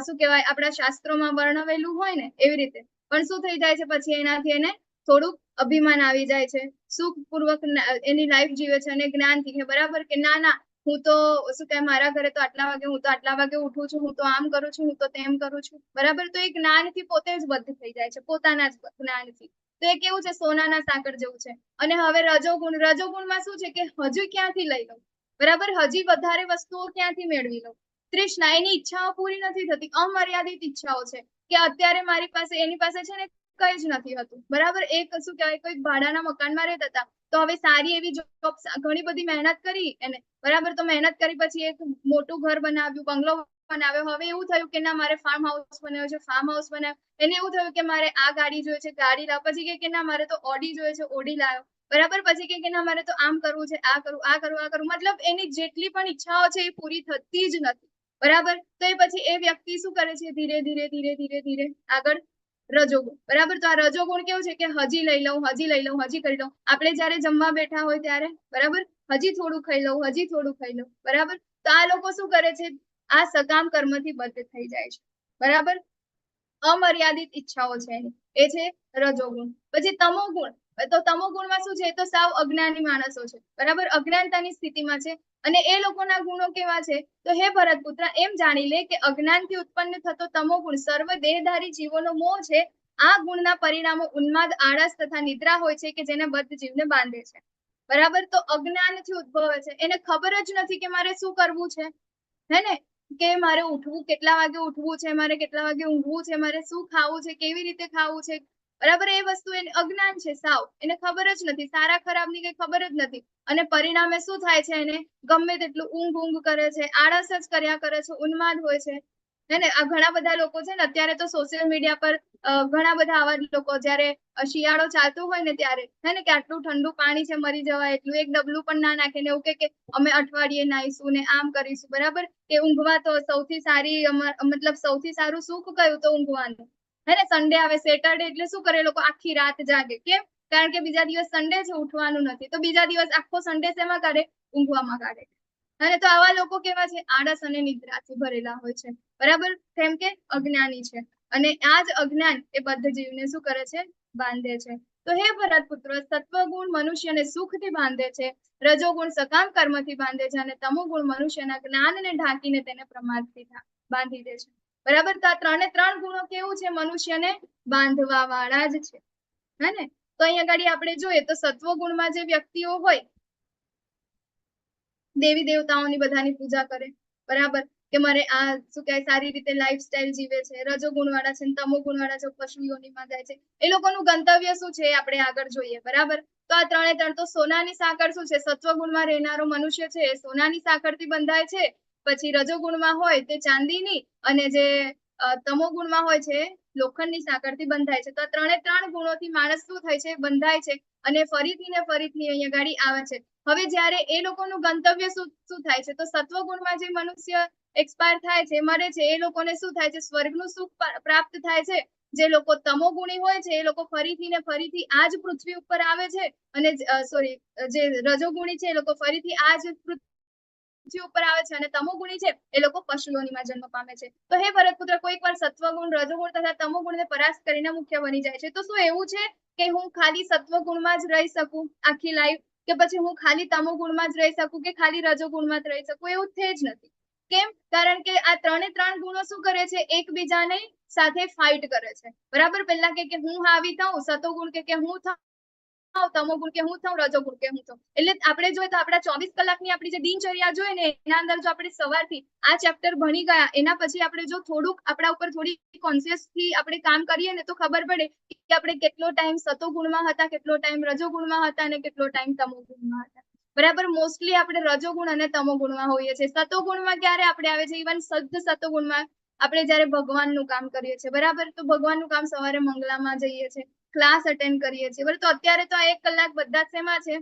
શું કહેવાય, આપણા શાસ્ત્રોમાં વર્ણવેલું હોય ને એવી રીતે. પણ શું થઈ જાય છે પછી? એનાથી એને થોડુંક અભિમાન આવી જાય છે. સુખપૂર્વક એની લાઈફ જીવે છે અને જ્ઞાનથી કે બરાબર, કે ના ના, હું તો, શું કહેવાય, મારા ઘરે તો આટલા વાગે, હું તો આટલા વાગે ઉઠું છું, હું તો આમ કરું છું, હું તો તેમ કરું છું, બરાબર? તો એ જ્ઞાનથી પોતે જ બદ્ધ થઈ જાય છે, પોતાના જ જ્ઞાનથી. તો એ કેવું છે? સોનાના સાકર જેવું છે. અને હવે રજોગુણ, રજોગુણમાં શું છે કે હજુ ક્યાંથી લઈ લઉં, બરાબર? હજી વધારે વસ્તુઓ ક્યાંથી મેળવી લઉં? તૃષ્ણા, એની ઈચ્છાઓ પૂરી નથી થતી, અમર્યાદિત ઈચ્છાઓ છે કે અત્યારે મારી પાસે, એની પાસે છે ને કઈ જ નથી હતું, બરાબર? એક શું કહેવાય, કોઈક ભાડાના મકાનમાં રહેતા હતા, તો હવે સારી એવી જોબ, ઘણી બધી મહેનત કરી એને, બરાબર? તો મહેનત કરી પછી એક મોટું ઘર બનાવ્યું, બંગલો બનાવ્યો. હવે એવું થયું કે ના, મારે ફાર્મ હાઉસ બનાવ્યો છે, ફાર્મ હાઉસ બનાવ્યો. એને એવું થયું કે મારે આ ગાડી જોઈએ છે, ગાડી લાવ. પછી કે ના, મારે તો ઓડી જોઈએ છે, ઓડી લાવ્યો, બરાબર? પછી કે ના, મારે તો આમ કરવું છે, આ કરવું, આ કરવું, આ કરવું. મતલબ એની જેટલી પણ ઈચ્છાઓ છે એ પૂરી થતી જ નથી, બરાબર? તો એ પછી એ વ્યક્તિ શું કરે છે? ધીરે ધીરે ધીરે ધીરે ધીરે આગળ રજોગુણ, બરાબર? તો આ રજોગુણ કેવું છે કે હજી લઈ લઉં, હજી લઈ લઉં, હજી કરી લઉં. આપણે જયારે જમવા બેઠા હોય ત્યારે, બરાબર, હજી થોડું ખાઈ લઉં, હજી થોડું ખાઈ લઉં, બરાબર? તો આ લોકો શું કરે છે? આ સકામ કર્મથી બદ્ધ થઈ જાય છે, બરાબર? અમર્યાદિત ઈચ્છાઓ છે એની, એ છે રજોગુણ. પછી તમોગુણ. તો તમોગુણમાં શું છે? તો સાવ અજ્ઞાની માણસો છે, બરાબર? અજ્ઞાનતાની સ્થિતિમાં છે અને એ લોકોના ગુણો કેવા છે? તો હે ભરતપુત્ર, એમ જાણી લે કે અજ્ઞાનથી ઉત્પન્ન થતો તમોગુણ સર્વ દેહધારી જીવોનો મોહ છે. આ ગુણના પરિણામો ઉન્માદ, આળસ તથા નિદ્રા હોય છે કે જેને બદ્ધ જીવને બાંધે છે, બરાબર? તો અજ્ઞાનથી ઉદ્ભવે છે, એને ખબર જ નથી કે મારે શું કરવું છે, હે ને? કે મારે ઉઠવું, કેટલા વાગે ઉઠવું છે, મારે કેટલા વાગે ઊંઘવું છે, મારે શું ખાવું છે, કેવી રીતે ખાવું છે, બરાબર? એ વસ્તુ એને અજ્ઞાન છે સાવ, એને ખબર જ નથી, સારા ખરાબની કઈ ખબર જ નથી. અને પરિણામે શું થાય છે? એને ગમે તેટલું ઊંઘ ઊંઘ કરે છે, આળસ જ કર્યા કરે છે, ઉન્માદ હોય છે, હે ને? આ ઘણા બધા લોકો છે ને, અત્યારે તો સોશિયલ મીડિયા પર ઘણા બધા આવા લોકો, જયારે શિયાળો ચાલતો હોય ને ત્યારે, હે ને, કે આટલું ઠંડુ પાણી છે, મરી જવાય એટલું, એક ડબલું પણ ના નાખે ને એવું કે અમે અઠવાડિયે નાહીશું ને આમ કરીશું, બરાબર? કે ઊંઘવા તો સૌથી સારી, મતલબ સૌથી સારું સુખ કયું? તો ઊંઘવાનું, હે ને? સન્ડે આવે, સેટરડે, એટલે શું કરે લોકો? આખી રાત જાગે. કેમ? કારણ કે બીજા દિવસ સન્ડે છે, ઉઠવાનું નથી. તો બીજા દિવસ આખો સન્ડે શેમાં કાઢે? ઊંઘવામાં કાઢે. અને તો આવા લોકો કેવા છે? આળસ અને નિદ્રાથી ભરેલા હોય છે, બરાબર? કેમ કે અજ્ઞાની છે અને આ જ અજ્ઞાન એ બદ્ધ જીવને શું કરે છે? બાંધે છે. તો હે ભરત પુત્ર, સત્વગુણ મનુષ્યને સુખથી બાંધે છે, રજોગુણ સકામ કર્મથી બાંધે છે અને તમોગુણ મનુષ્યના જ્ઞાનને ઢાંકીને તેને પ્રમાદથી બાંધી દે છે, બરાબર? તો આ ત્રણે ત્રણ ગુણો કેવું છે? મનુષ્યને બાંધવા વાળા જ છે, હે ને? તો અહીં આગળ આપણે જોઈએ તો સત્વગુણમાં જે વ્યક્તિઓ હોય, દેવી દેવતાઓની બધાની પૂજા કરે, બરાબર? કે મારે આ શું કહેવાય, સારી રીતે લાઈફસ્ટાઈલ જીવે છે. રજોગુણ વાળા છે, તમો ગુણ વાળા છે, પશુ યોનિમાં જાય છે. એ લોકોનું ગંતવ્ય શું છે એ આપણે આગળ જોઈએ, બરાબર? તો આ ત્રણે ત્રણ, તો સોનાની સાંકળ શું છે? સત્વગુણમાં રહેનારો મનુષ્ય છે એ સોનાની સાંકળથી બંધાય છે. પછી રજોગુણમાં હોય તે ચાંદીની અને જે તમો ગુણમાં હોય છે લોખંડની સાંકળથી બંધાય છે. તો આ ત્રણે ત્રણ ગુણોથી માણસ શું થાય છે? બંધાય છે અને ફરીથી ને ફરીથી અહીંયા ગાડી આવે છે. હવે જ્યારે એ લોકોનું ગંતવ્ય શું શું થાય છે? તો સત્વગુણમાં જે મનુષ્ય એક્સપાયર થાય છે, મરે છે, એ લોકોને શું થાય છે? સ્વર્ગનું સુખ પ્રાપ્ત થાય છે. જે લોકો તમોગુણી હોય છે એ લોકો ફરીથી ને ફરીથી આ જ પૃથ્વી ઉપર આવે છે અને સોરી, જે રજોગુણી છે એ લોકો ફરીથી આ જ પૃથ્વી ઉપર આવે છે અને તમોગુણી છે એ લોકો પશુ યોનિમાં જન્મ પામે છે. તો હે ભરતપુત્ર, કોઈક વાર સત્વગુણ, રજોગુણ તથા તમોગુણને પરાસ્ત કરીને મુખ્ય બની જાય છે. તો શું એવું છે કે હું ખાલી સત્વગુણમાં જ રહી શકું આખી લાઈફ, કે પછી હું ખાલી તમોગુણમાં જ રહી શકું, કે ખાલી રજોગુણમાં જ રહી શકું? એવું થઈ જ નથી. કેમ? કારણ કે આ ત્રણે ત્રણ ગુણો શું કરે છે? એકબીજાને સાથે ફાઇટ કરે છે, બરાબર? પહેલા કે હું હાવી થઉં, સતોગુણ કે હું થાઉં, તમોગુણ કે હું થઉં, રજોગુણ કે હું થઉં. એટલે આપણે જોઈએ તો આપણા 24 કલાકની આપણી જે દિનચર્યા જોઈએ ને, એના અંદર જો આપણે સવારથી આ ચેપ્ટર ભણી ગયા, એના પછી આપણે જો થોડુંક આપણા ઉપર થોડી કોન્શિયસ થી આપણે કામ કરીએ ને, તો ખબર પડે કે આપણે કેટલો ટાઈમ સતોગુણમાં હતા, કેટલો ટાઈમ રજોગુણમાં હતા અને કેટલો ટાઈમ તમોગુણમાં હતા, બરાબર? મોસ્ટલી આપણે રજોગુણ અને તમોગુણમાં હોઈએ છીએ. સતોગુણમાં ક્યારે આપણે આવે છે? ઇવન શુદ્ધ સતોગુણમાં આપણે જયારે ભગવાનનું કામ કરીએ છીએ, બરાબર? તો ભગવાનનું કામ સવારે મંગલામાં જઈએ છીએ, ક્લાસ અટેન્ડ કરીએ છીએ, બરાબર? તો અત્યારે તો આ 1 કલાક બધા જ શેમાં છે?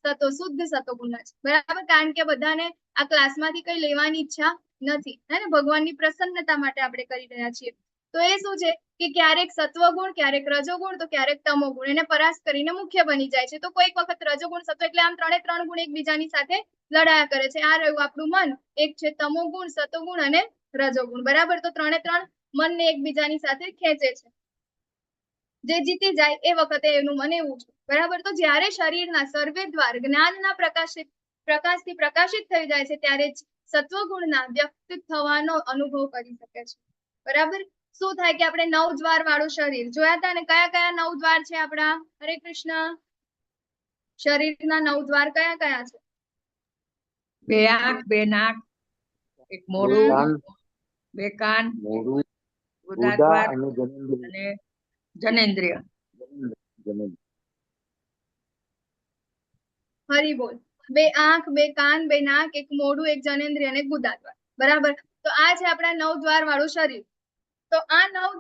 સતો, શુદ્ધ સતોગુણમાં છે, બરાબર? કારણ કે બધાને આ ક્લાસમાંથી કઈ લેવાની ઈચ્છા નથી, હે ને? ભગવાનની પ્રસન્નતા માટે આપણે કરી રહ્યા છીએ. તો એ શું છે કે ક્યારેક સત્વગુણ, ક્યારેક રજોગુણ, તો ક્યારેક તમોગુણ એને પરાસ્ત કરીને મુખ્ય બની જાય છે. તો કોઈક વખત રજોગુણ, સત્વ, એટલે આમ ત્રણે ત્રણ ગુણ એકબીજાની સાથે લડાયા કરે છે. આ રહ્યું આપણું મન. એક છે તમોગુણ, સતોગુણ અને રજોગુણ, બરાબર? તો ત્રણે ત્રણ મનને એકબીજાની સાથે ખેંચે છે. જે જીતી જાય એ વખતે એનું મન એવું છે, બરાબર? તો જ્યારે શરીરના સર્વે દ્વાર જ્ઞાનના પ્રકાશથી પ્રકાશિત થઈ જાય છે ત્યારે જ સત્વગુણના વ્યક્ત થવાનો અનુભવ કરી શકે છે, બરાબર? શું થાય કે આપણે 9 દ્વાર વાળું શરીર જોયા હતા ને? કયા કયા 9 દ્વાર છે આપણા? હરે કૃષ્ણ. શરીરના 9 દ્વાર કયા કયા છે?
2 આંખ, 2 નાક, એક મોઢું,
કાન,
બે કાન,
મોઢું, ગુદા
ગુદાદ્વાર
અને જનેન્દ્રિય.
અને જનેન્દ્રિય.
જનેન્દ્રિય.
હરી બોલ. બે આંખ, બે કાન, બે નાક, એક મોઢું, એક જનેન્દ્રિય અને ગુદાદ્વાર. બરાબર? તો આ છે આપણા 9 દ્વાર વાળું શરીર. તો આ 9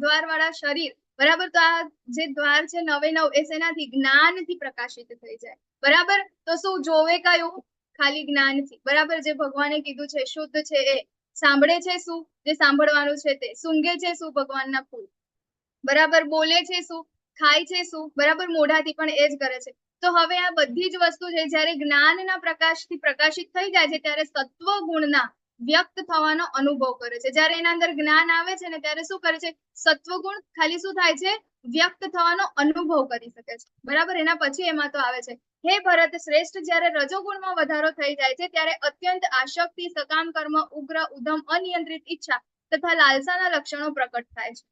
દ્વાર વાળા શરીર, બરાબર? તો આ જે દ્વાર છે 9 9 એ શેનાથી? જ્ઞાનથી પ્રકાશિત થઈ જાય. બરાબર? તો શું જોવે? કયું? ખાલી જ્ઞાનથી. બરાબર? જે ભગવાને કીધું છે શુદ્ધ છે એ. સાંભળે છે શું? જે સાંભળવાનું છે તે. સૂંઘે છે શું? ભગવાનના ફૂલ. બરાબર? બોલે છે શું? ખાય છે શું? બરાબર? મોઢાથી પણ એ જ કરે છે. તો હવે આ બધી જ વસ્તુ છે જ્યારે જ્ઞાનના પ્રકાશથી પ્રકાશિત થઈ જાય છે ત્યારે સત્વ ગુણના વ્યક્ત થવાનો અનુભવ કરે છે. જ્યારે એના અંદર જ્ઞાન આવે છે ને ત્યારે શું કરે છે? સત્વગુણ ખાલી શું થાય છે? વ્યક્ત થવાનો અનુભવ કરી શકે છે. બરાબર? એના પછી એમાં તો આવે છે, હે ભરત શ્રેષ્ઠ, જ્યારે રજોગુણમાં વધારો થઈ જાય છે ત્યારે અત્યંત આસક્તિ, સકામ કર્મ, ઉગ્ર, ઉધમ, અનિયંત્રિત ઈચ્છા તથા લાલસાના લક્ષણો પ્રકટ થાય છે.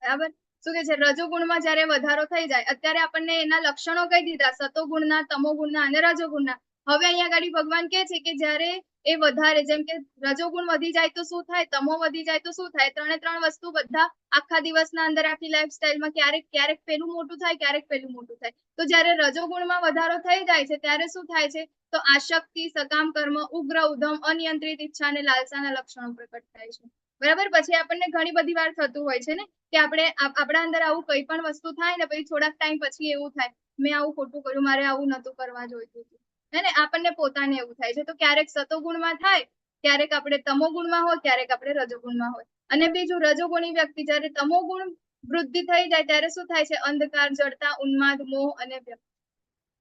બરાબર? શું કે છે? રજોગુણમાં જ્યારે વધારો થઈ જાય, અત્યારે આપણને એના લક્ષણો કહી દીધા, સતોગુણના, તમોગુણના અને રજોગુણના. હવે અહીંયા આગળ ભગવાન કહે છે કે જ્યારે એ વધારે, જેમ કે રજોગુણ વધી જાય તો શું થાય, તમો વધી જાય તો શું થાય, ત્રણે ત્રણ વસ્તુ બધા આખા દિવસના અંદર આખી લાઈફસ્ટાઈલમાં ક્યારેક ક્યારેક પેલું મોટું થાય, ક્યારેક પેલું મોટું થાય. તો જ્યારે રજોગુણમાં વધારો થઈ જાય છે ત્યારે શું થાય છે? તો આસક્તિ, સકામ કર્મ, ઉગ્ર, ઉધમ, અનિયંત્રિત ઈચ્છા અને લાલસાના લક્ષણો પ્રકટ થાય છે. બરાબર? પછી આપણને ઘણી બધી વાર થતું હોય છે ને કે આપણે આપણા અંદર આવું કઈ પણ વસ્તુ થાય ને પછી થોડાક ટાઈમ પછી એવું થાય, મેં આવું ખોટું કર્યું, મારે આવું નતું કરવા જોઈતું હતું. હે ને? આપણને પોતાને એવું થાય છે. તો ક્યારેક સતોગુણમાં થાય, ક્યારેક આપણે તમોગુણમાં હોય, ક્યારેક આપણે રજોગુણમાં હોય. અને બીજું, રજોગુણી વ્યક્તિ જ્યારે તમોગુણ વૃદ્ધિ થઈ જાય ત્યારે શું થાય છે? અંધકાર, જડતા, ઉન્માદ, મોહ અને વ્યક્તિ.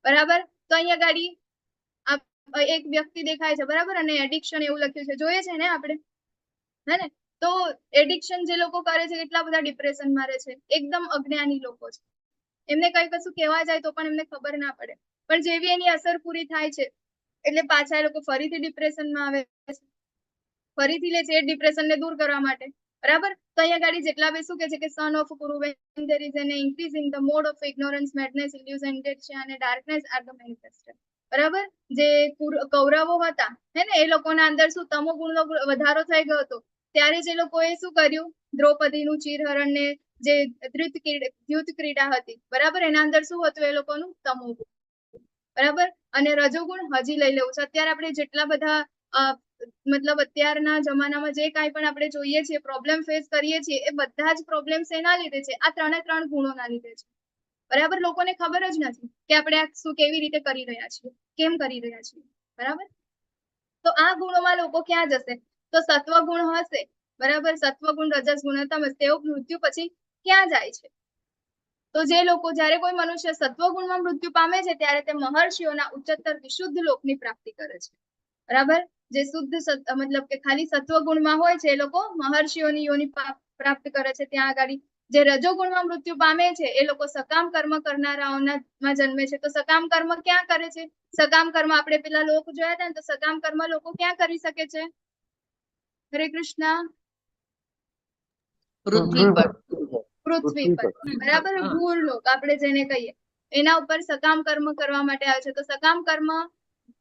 બરાબર? તો અહીંયા ગાડી એક વ્યક્તિ દેખાય છે, બરાબર? અને એડિક્શન એવું લખ્યું છે, જોઈએ છે ને આપણે, હે ને? તો એડિક્શન જે લોકો કરે છે કેટલા બધા ડિપ્રેશનમાં રહે છે, એકદમ અજ્ઞાની લોકો છે, એમને કઈ કશું કહેવા જાય તો પણ એમને ખબર ના પડે. પણ જેવી એની અસર પૂરી થાય છે એટલે પાછા એ લોકો ફરીથી ડિપ્રેશનમાં આવે છે, ફરીથી લે છે એ ડિપ્રેશન ને દૂર કરવા માટે. બરાબર? તો અહીંયા ગાડી જેટલા બી શું કે છે કે son of Kuru, when there is an increase in the mode of ignorance, madness, illusion, અને darkness are the manifested. બરાબર? જે કૌરવો હતા, હે ને, એ લોકોના અંદર શું તમો ગુણનો વધારો થઈ ગયો હતો, ત્યારે જે લોકોએ શું કર્યું? દ્રૌપદીનું ચીરહરણ ને જે દ્યુત ક્રીડા હતી, બરાબર, એના અંદર શું હતું એ લોકોનું? તમો ગુણ. બરાબર? અને રજોગુણ હજી લઈ લેવું છે. અત્યારે આપણે જેટલા બધા મતલબ અત્યારના જમાનામાં જે કાંઈ પણ આપણે જોઈએ છીએ, પ્રોબ્લેમ ફેસ કરીએ છીએ, એ બધા જ પ્રોબ્લેમ્સ એના લીધે છે, આ ત્રણે ત્રણ ગુણોના લીધે છે. બરાબર? લોકોને ખબર જ નથી કે આપણે આ શું કેવી રીતે કરી રહ્યા છીએ, કેમ કરી રહ્યા છીએ. બરાબર? તો આ ગુણોમાં લોકો ક્યાં જશે? તો સત્વગુણ હશે, બરાબર, સત્વગુણ, રજસ ગુણ, તમસ, તેઓ મૃત્યુ પછી ક્યાં જાય છે? તો જે લોકો, જ્યારે કોઈ મનુષ્ય સત્વગુણમાં મૃત્યુ પામે છે ત્યારે તે મહર્ષિઓના ઉચ્ચતર વિશુદ્ધ લોકની પ્રાપ્તિ કરે છે. બરાબર? જે શુદ્ધ મતલબ કે ખાલી સત્વગુણમાં હોય છે એ લોકો મહર્ષિઓની યોની પ્રાપ્ત કરે છે. ત્યાં આગળ જે રજોગુણમાં મૃત્યુ પામે છે એ લોકો સકામ કર્મ કરનારાઓના માં જન્મે છે. તો સકામ કર્મ ક્યાં કરે છે? સકામ કર્મ આપણે પેલા લોક જોયા હતા ને, તો સકામ કર્મ લોકો ક્યાં કરી શકે છે? હરે કૃષ્ણ.
પૃથ્વી પર.
પૃથ્વી પર. બરાબર? ભૂરલોક આપણે જેને કહીએ એના ઉપર સકામ કર્મ કરવા માટે આવે છે. તો સકામ કર્મ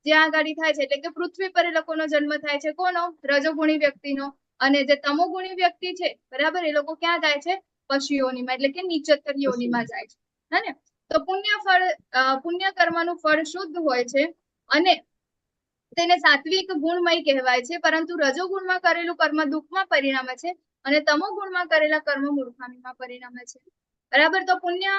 જ્યાં આગળ થાય છે એટલે કે પૃથ્વી પર એ લોકોનો જન્મ થાય છે. કોનો? રજોગુણી વ્યક્તિનો. અને જે તમોગુણી વ્યક્તિ છે, બરાબર, એ લોકો ક્યાં જાય છે? પશુ યોનિમાં, એટલે કે નીચતર યોનિમાં જાય છે, હે ને? તો પુણ્ય ફળ, પુણ્ય કર્મનું ફળ શુદ્ધ હોય છે અને તેને સાત્વિક ગુણમય કહેવાય છે, પરંતુ રજોગુણમાં કરેલું કર્મ દુઃખમાં પરિણમે છે અને તમો ગુણમાં કરેલા કર્મ મૂર્ખામીમાં પરિણમે છે. બરાબર? તો પુણ્ય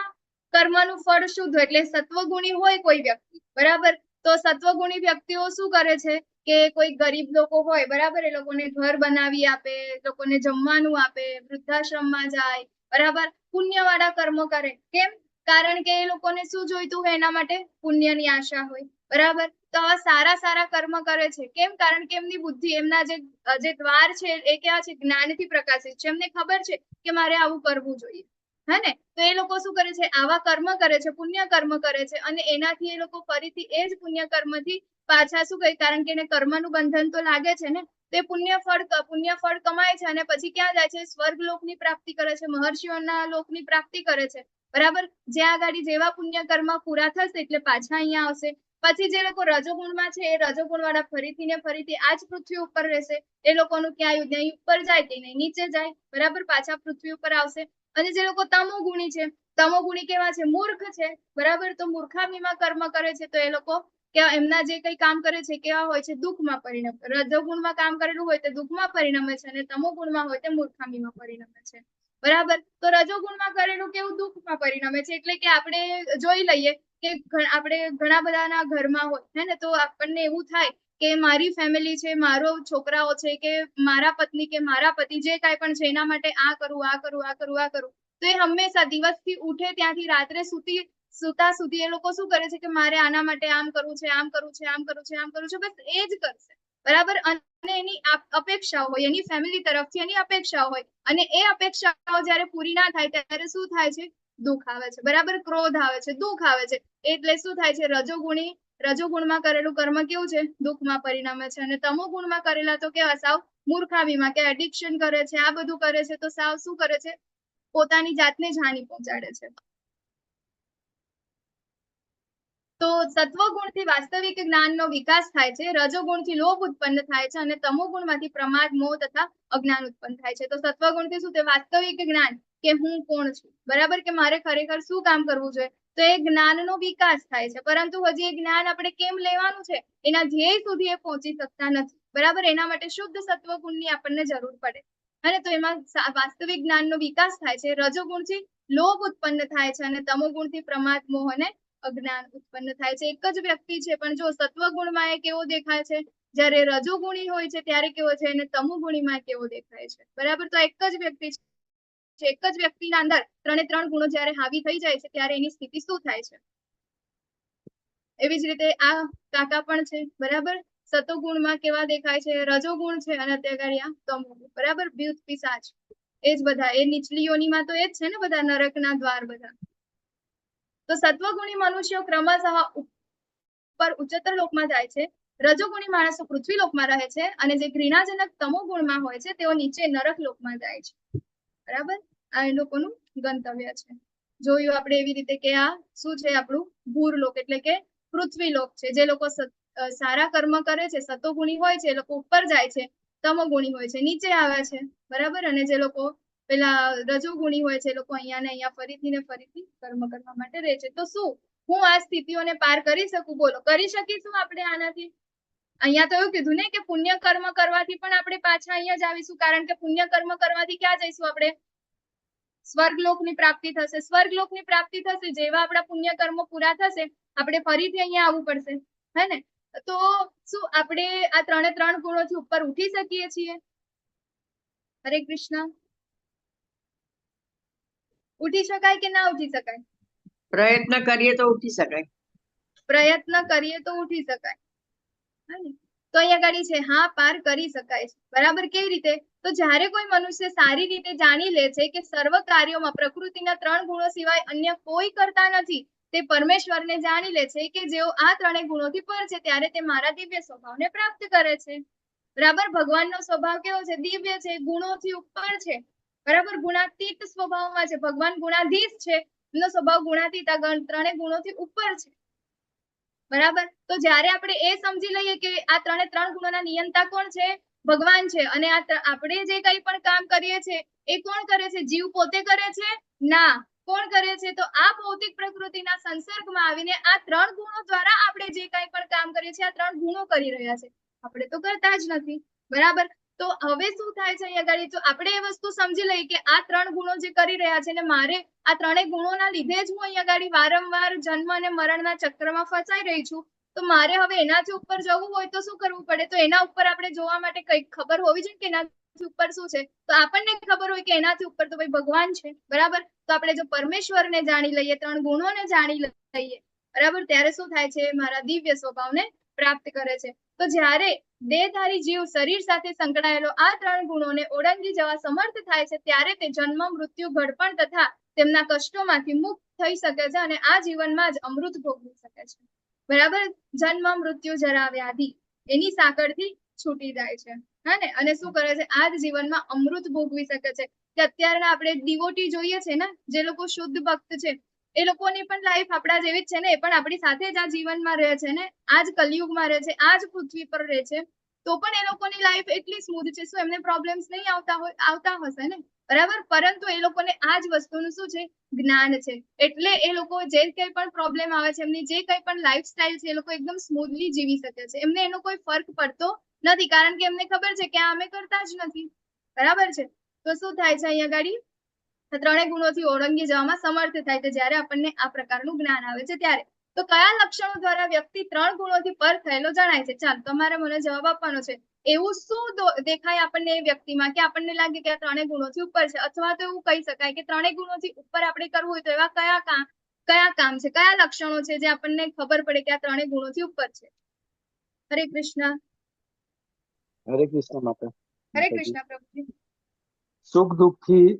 કર્મનું ફળ શુદ્ધ હોય એટલે સત્વગુણી હોય કોઈ વ્યક્તિ, બરાબર, તો સત્વગુણી વ્યક્તિઓ શું કરે છે કે કોઈ ગરીબ લોકો હોય, બરાબર, એ લોકોને ઘર બનાવી આપે, લોકોને જમવાનું આપે, વૃદ્ધાશ્રમમાં જાય, બરાબર, પુણ્યવાળા કર્મો કરે. કેમ? કારણ કે એ લોકોને શું જોઈતું હોય? એના માટે પુણ્યની આશા હોય. બરાબર? તો આવા સારા સારા કર્મ કરે છે. કેમ? કારણ કે એમની બુદ્ધિ, એમના જે જે દ્વાર છે એ કેવા છે? જ્ઞાનથી પ્રકાશિત છે. એમને ખબર છે કે મારે આવું કરવું જોઈએ, હે ને? તો એ લોકો શું કરે છે? આવા કર્મ કરે છે, પુણ્ય કર્મ કરે છે અને એનાથી એ લોકો ફરીથી એ જ પુણ્ય કર્મથી પાછા શું કહે, કારણ કે એને કર્મનું બંધન તો લાગે છે ને, તે પુણ્ય ફળ કમાય છે અને પછી ક્યાં જાય છે? સ્વર્ગ લોકની પ્રાપ્તિ કરે છે, મહર્ષિઓના લોકની પ્રાપ્તિ કરે છે. બરાબર? જ્યાં આગળ જેવા પુણ્ય કર્મ પૂરા થશે એટલે પાછા અહીંયા આવશે. પછી જે લોકો રજોગુણમાં છે એ રજોગુણ વાળા ફરીથી ને ફરીથી આ જ પૃથ્વી ઉપર રહેશે. એ લોકોનું ક્યાં નહીં ઉપર જાય કે નહીં નીચે જાય, બરાબર? પાછા પૃથ્વી ઉપર આવશે. અને જે લોકો તમોગુણી છે, તમોગુણી કેવા છે? મૂર્ખ છે, બરાબર? તો મૂર્ખામીમાં કર્મ કરે છે, તો એ લોકો કે એમના જે કઈ કામ કરે છે કેવા હોય છે? દુઃખમાં પરિણમ. રજોગુણમાં કામ કરેલું હોય તે દુઃખમાં પરિણમે છે અને તમોગુણમાં હોય તે મૂર્ખામીમાં પરિણમે છે, બરાબર? તો રજોગુણમાં કરેલું કેવું? દુઃખમાં પરિણમે છે. એટલે કે આપણે જોઈ લઈએ કે આપણે ઘણા બધાના ઘરમાં હોય હે ને, તો આપણને એવું થાય કે મારી ફેમિલી છે, મારો છોકરાઓ છે, કે મારા પત્ની કે મારા પતિ જે કાંઈ પણ છે એના માટે આ કરું, આ કરું, આ કરું, આ કરું. તો એ હંમેશા દિવસથી ઉઠે ત્યાંથી રાત્રે સુતી સુતા સુધી એ લોકો શું કરે છે કે મારે આના માટે આમ કરવું છે, આમ કરવું છે, આમ કરવું છે, આમ કરવું છે, બસ એ જ કરશે, બરાબર? અને એની અપેક્ષાઓ હોય, એની ફેમિલી તરફથી એની અપેક્ષાઓ હોય, અને એ અપેક્ષાઓ જયારે પૂરી ના થાય ત્યારે શું થાય છે? દુઃખ આવે છે, બરાબર? ક્રોધ આવે છે, દુઃખ આવે છે. એટલે શું થાય છે? રજોગુણી રજોગુણમાં કરેલું કર્મ કેવું છે? દુઃખમાં પરિણમે છે. અને તમોગુણમાં કરેલા તો કેવા? સાવ મૂર્ખામીમાં કે એડિક્શન કરે છે, આ બધું કરે છે, તો સાવ શું કરે છે? પોતાની જાતને જ હાનિ પહોંચાડે છે. તો સત્વગુણથી વાસ્તવિક જ્ઞાનનો વિકાસ થાય છે, રજોગુણથી લોભ ઉત્પન્ન થાય છે અને તમોગુણમાંથી પ્રમાદ, મોહ તથા અજ્ઞાન ઉત્પન્ન થાય છે. તો સત્વગુણથી શું? તે વાસ્તવિક જ્ઞાન કે હું કોણ છું, બરાબર? કે મારે ખરેખર શું કામ કરવું જોઈએ, તો એ જ્ઞાનનો વિકાસ થાય છે. પરંતુ હજી એ જ્ઞાન આપણે કેમ લેવાનું છે એના ધ્યેય સુધી એ પહોંચી શકતા નથી, બરાબર? એના માટે શુદ્ધ સત્વગુણની આપણને જરૂર પડે. અને તો એમાં વાસ્તવિક જ્ઞાનનો વિકાસ થાય છે. રજોગુણથી લોભ ઉત્પન્ન થાય છે અને તમોગુણથી પ્રમાદ, મોહ અને અજ્ઞાન ઉત્પન્ન થાય છે. એક જ વ્યક્તિ છે, પણ જો સત્વગુણમાં એ કેવો દેખાય છે, જ્યારે રજોગુણી હોય છે ત્યારે કેવો છે, અને તમોગુણીમાં કેવો દેખાય છે, બરાબર? તો એક જ વ્યક્તિ છે, એક જ વ્યક્તિના અંદર ત્રણે ત્રણ ગુણો જ્યારે હાવી થઈ જાય છે ત્યારે એની સ્થિતિ શું થાય છે? એવી જ રીતે આ કાકા પણ છે, બરાબર? સતોગુણમાં કેવા દેખાય છે? રજોગુણ છે અને અત્યારે આ તમોગુણ, બરાબર? ભૂત પિશાચ એ જ બધા, એ નીચલી યોનીમાં તો એ જ છે ને બધા નરકના દ્વાર બધા. તો સત્વગુણી મનુષ્યો ક્રમશઃ ઉપર ઉચ્ચતર લોકમાં જાય છે, રજોગુણી માણસો પૃથ્વી લોકમાં રહે છે અને જે ઘૃણાજનક તમોગુણમાં હોય છે તેઓ નીચે નરક લોકમાં જાય છે, બરાબર? આ એ લોકોનું ગંતવ્ય છે. જોયું આપણે એવી રીતે કે આ શું છે? આપણું ભૂરલોક એટલે કે પૃથ્વી લોક છે. જે લોકો સારા કર્મ કરે છે, સતોગુણી હોય છે, એ લોકો ઉપર જાય છે, તમોગુણી હોય છે નીચે આવે છે, બરાબર? અને જે લોકો પેલા રજોગુણી હોય છે એ લોકો અહીંયા ને અહીંયા ફરીથી ને ફરીથી કર્મ કરવા માટે રહે છે. તો શું હું આ સ્થિતિઓને પાર કરી શકું? બોલો, કરી શકીશું આપણે આનાથી? અહીંયા તો એવું કીધું ને કે પુણ્ય કર્મ કરવાથી પણ આપણે પાછા અહીંયા જ આવીશું, કારણ કે પુણ્ય કર્મ કરવાથી ક્યાં જઈશું આપણે? સ્વર્ગલોકની પ્રાપ્તિ થશે. સ્વર્ગલોકની પ્રાપ્તિ થશે, જેવા આપણા પુણ્ય કર્મો પૂરા થશે આપણે ફરીથી અહીંયા આવવું પડશે, હે ને? તો શું આપણે આ ત્રણે ત્રણ ગુણોથી ઉપર ઉઠી શકીએ છીએ? હરે કૃષ્ણ. ઉઠી શકાય કે ના ઉઠી શકાય?
પ્રયત્ન કરીએ તો ઉઠી શકાય.
પ્રયત્ન કરીએ તો ઉઠી શકાય, હે ને? તો અહીંયા આગળ છે, હા, પાર કરી શકાય છે, બરાબર? કેવી રીતે? તો જ્યારે કોઈ મનુષ્ય સારી રીતે જાણી લે છે કે સર્વ કાર્યોમાં પ્રકૃતિના ત્રણ ગુણો સિવાય અન્ય કોઈ કરતા નથી, તે પરમેશ્વરને જાણી લે છે કે જેઓ આ ત્રણેય ગુણોથી પર છે, ત્યારે તે મારા દિવ્ય સ્વભાવને પ્રાપ્ત કરે છે, બરાબર? ભગવાનનો સ્વભાવ કેવો છે? દિવ્ય છે, ગુણોથી ઉપર છે, બરાબર? ગુણાતીત સ્વભાવમાં છે. ભગવાન ગુણાધીશ છે, એમનો સ્વભાવ ગુણાતીત, આ ત્રણેય ગુણોથી ઉપર છે, બરાબર? તો જ્યારે આપણે એ સમજી લઈએ કે આ ત્રણે ત્રણ ગુણોના નિયંતા કોણ છે? ભગવાન છે. અને આ આપણે જે કંઈ પણ કામ કરીએ છીએ એ કોણ કરે છે? જીવ પોતે કરે છે? ના, કોણ કરે છે? તો આ ભૌતિક પ્રકૃતિના સંસર્ગમાં આવીને આ ત્રણ ગુણો દ્વારા આપણે જે કંઈ પણ કામ કરીએ છીએ આ ત્રણ ગુણો કરી રહ્યા છે, આપણે તો કરતા જ નથી, બરાબર? તો હવે શું થાય છે અહીંયા આગળ? તો આપણે એ વસ્તુ સમજી લઈએ કે આ ત્રણ ગુણો જે કરી રહ્યા છે ને મારે આ ત્રણેય ગુણોના લીધે જ હું અહીંયા આગળ વારંવાર જન્મ અને મરણના ચક્રમાં ફસાઈ રહી છું, તો મારે હવે એનાથી ઉપર જવું હોય તો શું કરવું પડે? તો એના ઉપર આપણે જોવા માટે કંઈક ખબર હોવી જોઈએ કે એનાથી ઉપર શું છે. તો આપણને ખબર હોય કે એનાથી ઉપર તો ભાઈ ભગવાન છે, બરાબર? તો આપણે જો પરમેશ્વરને જાણી લઈએ, ત્રણ ગુણોને જાણી લઈએ, બરાબર? ત્યારે શું થાય છે? મારા દિવ્ય સ્વભાવને પ્રાપ્ત કરે છે. તો જ્યારે દેહધારી જીવ શરીર સાથે સંકળાયેલો આ ત્રણ ગુણોને ઓળંગી જવા સમર્થ થાય છે ત્યારે તે જન્મ, મૃત્યુ, ઘડપણ તથા તેમના કષ્ટોમાંથી મુક્ત થઈ શકે છે અને આ જીવનમાં જ અમૃત ભોગવી શકે છે, બરાબર? જન્મ, મૃત્યુ, જરા, વ્યાધિ એની સાંકળથી છૂટી જાય છે, હા ને? અને શું કરે છે? આ જ જીવનમાં અમૃત ભોગવી શકે છે. કે અત્યારના આપણે ડિવોટી જોઈએ છે ને, જે લોકો શુદ્ધ ભક્ત છે, એ લોકોની પણ લાઈફ આપણા જેવી જ છે ને, એ પણ આપણી સાથે જ આ જીવનમાં રહે છે ને, આ જ કલયુગમાં રહે છે, આ જ પૃથ્વી પર રહે છે, તો પણ એ લોકોની લાઈફ એટલી સ્મૂથ છે. શું એમને પ્રોબ્લેમ્સ નહીં આવતા હોય? આવતા હશે ને, બરાબર? પરંતુ એ લોકોને આ જ વસ્તુનું શું છે? જ્ઞાન છે. એટલે એ લોકો જે કંઈ પણ પ્રોબ્લેમ આવે છે, એમની જે કંઈ પણ લાઈફસ્ટાઈલ છે, એ લોકો એકદમ સ્મૂથલી જીવી શકે છે. એમને એનો કોઈ ફરક પડતો નથી, કારણ કે એમને ખબર છે કે આ અમે કરતા જ નથી, બરાબર છે? તો શું થાય છે અહીંયા ગાડી? ત્રણેય ગુણોથી ઓળંગી જવામાં સમર્થ થાય છે જ્યારે આપણને આ પ્રકારનું જ્ઞાન આવે છે ત્યારે. તો કયા લક્ષણો દ્વારા વ્યક્તિ ત્રણ ગુણોથી પર થયેલો જણાય છે? ચાલો, તમારે મને જવાબ આપવાનો છે. એવું શું દેખાય આપણને એ વ્યક્તિમાં કે આપણને લાગે કે આ ત્રણેય ગુણોથી ઉપર છે? અથવા તો એવું કહી શકાય કે ત્રણેય ગુણોથી ઉપર આપણે કરવું હોય તો એવા કયા કામ છે, કયા લક્ષણો છે જે આપણને ખબર પડે કે આ ત્રણેય ગુણોથી ઉપર છે? હરે કૃષ્ણ.
હરે કૃષ્ણ માતા.
હરે
માતાજી.
કૃષ્ણ પ્રભુજી.
સુખ દુઃખ થી,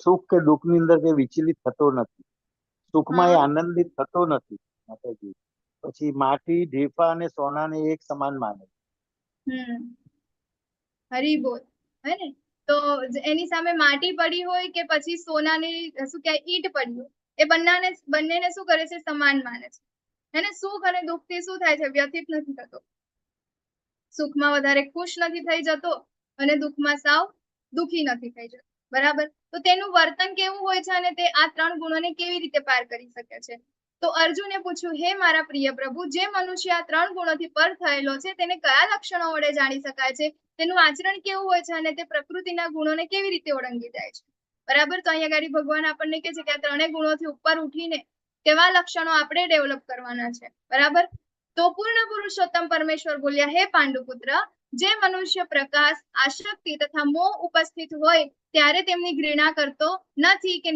સુખ કે દુઃખ ની અંદર કઈ વિચલિત થતો નથી, સુખમાં એ આનંદિત થતો નથી માતાજી. પછી માટી, ઢેફા અને સોનાને એક સમાન માને.
હરી બોલ. હે ને, તો એની સામે માટી પડી હોય કે પછી સોનાની, શું કહેવાય, ઈંટ પડી હોય, એ બંનેને બંનેને શું કરે છે? સમાન માને છે. એને સુખ અને દુઃખ થી શું થાય છે? વ્યથિત નથી થતો. સુખમાં વધારે ખુશ નથી થઈ જતો અને દુઃખમાં સાવ દુખી નથી થઈ જતો, બરાબર? તો તેનું વર્તન કેવું હોય છે અને તે આ ત્રણ ગુણોને કેવી રીતે પાર કરી શકે છે? તો અર્જુને પૂછ્યું, હે મારા પ્રિય પ્રભુ, જે મનુષ્ય આ ત્રણ ગુણોથી પર થયેલો છે તેને કયા લક્ષણો વડે જાણી શકાય છે? તેનું આચરણ કેવું હોય છે અને તે પ્રકૃતિના ગુણોને કેવી રીતે ઓળંગી જાય છે? બરાબર? તો અહીંયા ગાડી ભગવાન આપણને કહે છે કે આ ત્રણેય ગુણોથી ઉપર ઉઠીને કેવા લક્ષણો આપણે ડેવલપ કરવાના છે, બરાબર? તો પૂર્ણ પુરુષોત્તમ પરમેશ્વર બોલ્યા, હે પાંડુપુત્ર, જે મનુષ્ય પ્રકાશ, આસક્તિ તથા મોહ ઉપસ્થિત હોય ત્યારે તેમની ઘૃણા કરતો નથી કે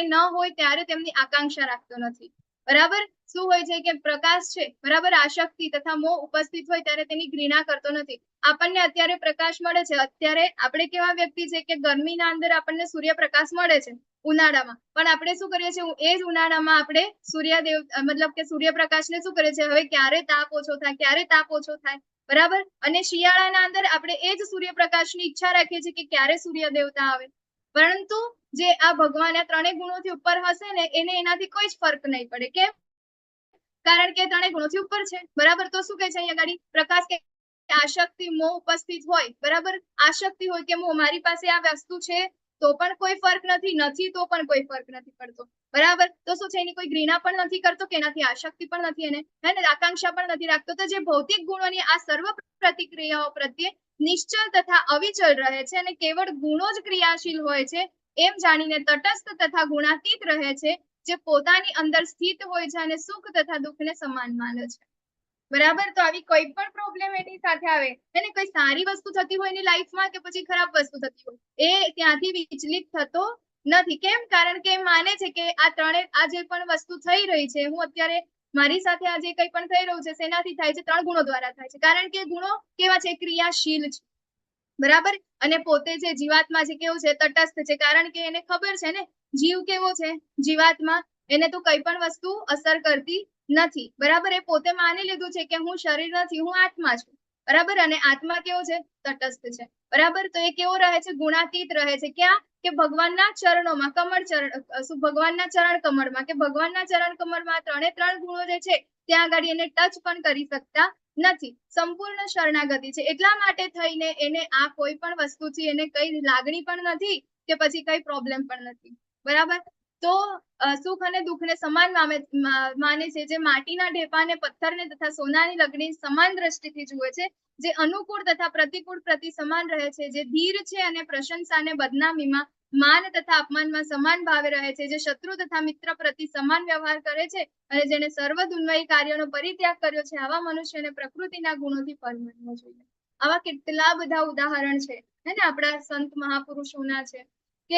ન હોય ત્યારે તેમની આકાંક્ષા રાખતો નથી, બરાબર? શું હોય છે કે પ્રકાશ છે, બરાબર, આસક્તિ તથા મોહ ઉપસ્થિત હોય ત્યારે તેની ઘૃણા કરતો નથી. આપણને અત્યારે પ્રકાશ મળે છે. અત્યારે આપણે કેવા વ્યક્તિ છે કે ગરમીના અંદર આપણને સૂર્યપ્રકાશ મળે છે ઉનાળામાં, પણ આપણે શું કરીએ છીએ? એ જ ઉનાળામાં આપણે સૂર્યદેવ, મતલબ કે સૂર્યપ્રકાશને શું કરીએ છીએ? હવે ક્યારે તાપ ઓછો થાય, ક્યારે તાપ ઓછો થાય, બરાબર? અને શિયાળાના અંદર આપણે એ જ સૂર્યપ્રકાશની ઈચ્છા રાખીએ છીએ કે ક્યારે સૂર્ય દેવતા આવે. પરંતુ જે આ ભગવાન આ ત્રણેય ગુણોથી ઉપર હશે ને, એને એનાથી કોઈ જ ફરક નહીં પડે. કેમ? કારણ કે ત્રણેય ગુણોથી ઉપર છે, બરાબર? તો શું કહે છે અહીંયા ગાડી? પ્રકાશ કે આસક્તિ, મોહ ઉપસ્થિત હોય, બરાબર, આસક્તિ હોય કે મોહ, મારી પાસે આ વસ્તુ છે તો પણ કોઈ ફરક નથી, નથી તો પણ કોઈ ફરક નથી પડતો, બરાબર? તો શું છે? એની કોઈ ઘૃણા પણ નથી કરતો કે એનાથી આસક્તિ પણ નથી એને, હે ને, આકાંક્ષા પણ નથી રાખતો. તો જે ભૌતિક ગુણોની આ સર્વ પ્રતિક્રિયાઓ પ્રત્યે નિશ્ચલ તથા અવિચલ રહે છે અને કેવળ ગુણો જ ક્રિયાશીલ હોય છે એમ જાણીને તટસ્થ તથા ગુણાતીત રહે છે, જે પોતાની અંદર સ્થિત હોય છે અને સુખ તથા દુઃખને સમાન માને છે, બરાબર? તો આવી કોઈ પણ પ્રોબ્લેમ એની સાથે આવે, એને કોઈ સારી વસ્તુ થતી હોય એની લાઈફમાં કે પછી ખરાબ વસ્તુ થતી હોય, એ ત્યાંથી વિચલિત થતો નથી. કેમ? કારણ કે એ માને છે કે આ ત્રણે, આ જે પણ વસ્તુ થઈ રહી છે, હું અત્યારે મારી સાથે આ જે કંઈ પણ થઈ રહ્યું છે, શેનાથી થાય છે? ત્રણ ગુણો દ્વારા થાય છે. કારણ કે ગુણો કેવા છે? ક્રિયાશીલ છે, બરાબર? અને પોતે જે જીવાત્મા છે, કેવું છે? તટસ્થ છે. કારણ કે એને ખબર છે ને, જીવ કેવો છે? જીવાત્મા, એને તો કઈ પણ વસ્તુ અસર કરતી નથી, બરાબર? એ પોતે માની લીધું છે કે હું શરીર નથી, હું આત્મા છું, બરાબર? અને આત્મા કેવો છે? તટસ્થ છે, બરાબર? તો એ કેવો રહે છે? ગુણાતીત રહે છે. ક્યાં? કે ભગવાનના ચરણોમાં, કમળ ચરણ, શું, ભગવાનના ચરણ કમળમાં, કે ભગવાનના ચરણ કમળમાં ત્રણે ત્રણ ગુણો જે છે ત્યાં આગળ એને ટચ પણ કરી શકતા નથી. સંપૂર્ણ શરણાગતિ છે, એટલા માટે થઈને એને આ કોઈ પણ વસ્તુથી એને કઈ લાગણી પણ નથી કે પછી કઈ પ્રોબ્લેમ પણ નથી, બરાબર? તો સુખ અને દુઃખને સમાન માને છે, જે માટીના ઢેફાને, પથ્થરને તથા સોનાની લગડી સમાન દ્રષ્ટિથી જુએ છે, જે અનુકૂળ તથા પ્રતિકૂળ પ્રતિ સમાન રહે છે, જે ધીર છે અને પ્રશંસા અને બદનામીમાં, માન તથા અપમાનમાં સમાન ભાવે રહે છે, જે શત્રુ તથા મિત્ર પ્રતિ સમાન વ્યવહાર કરે છે અને જેણે સર્વ દુન્વયી કાર્યોનો પરિત્યાગ કર્યો છે, આવા મનુષ્યને પ્રકૃતિના ગુણોથી પર માનવો જોઈએ. આવા કેટલા બધા ઉદાહરણ છે, હે ને, આપણા સંત મહાપુરુષોના છે કે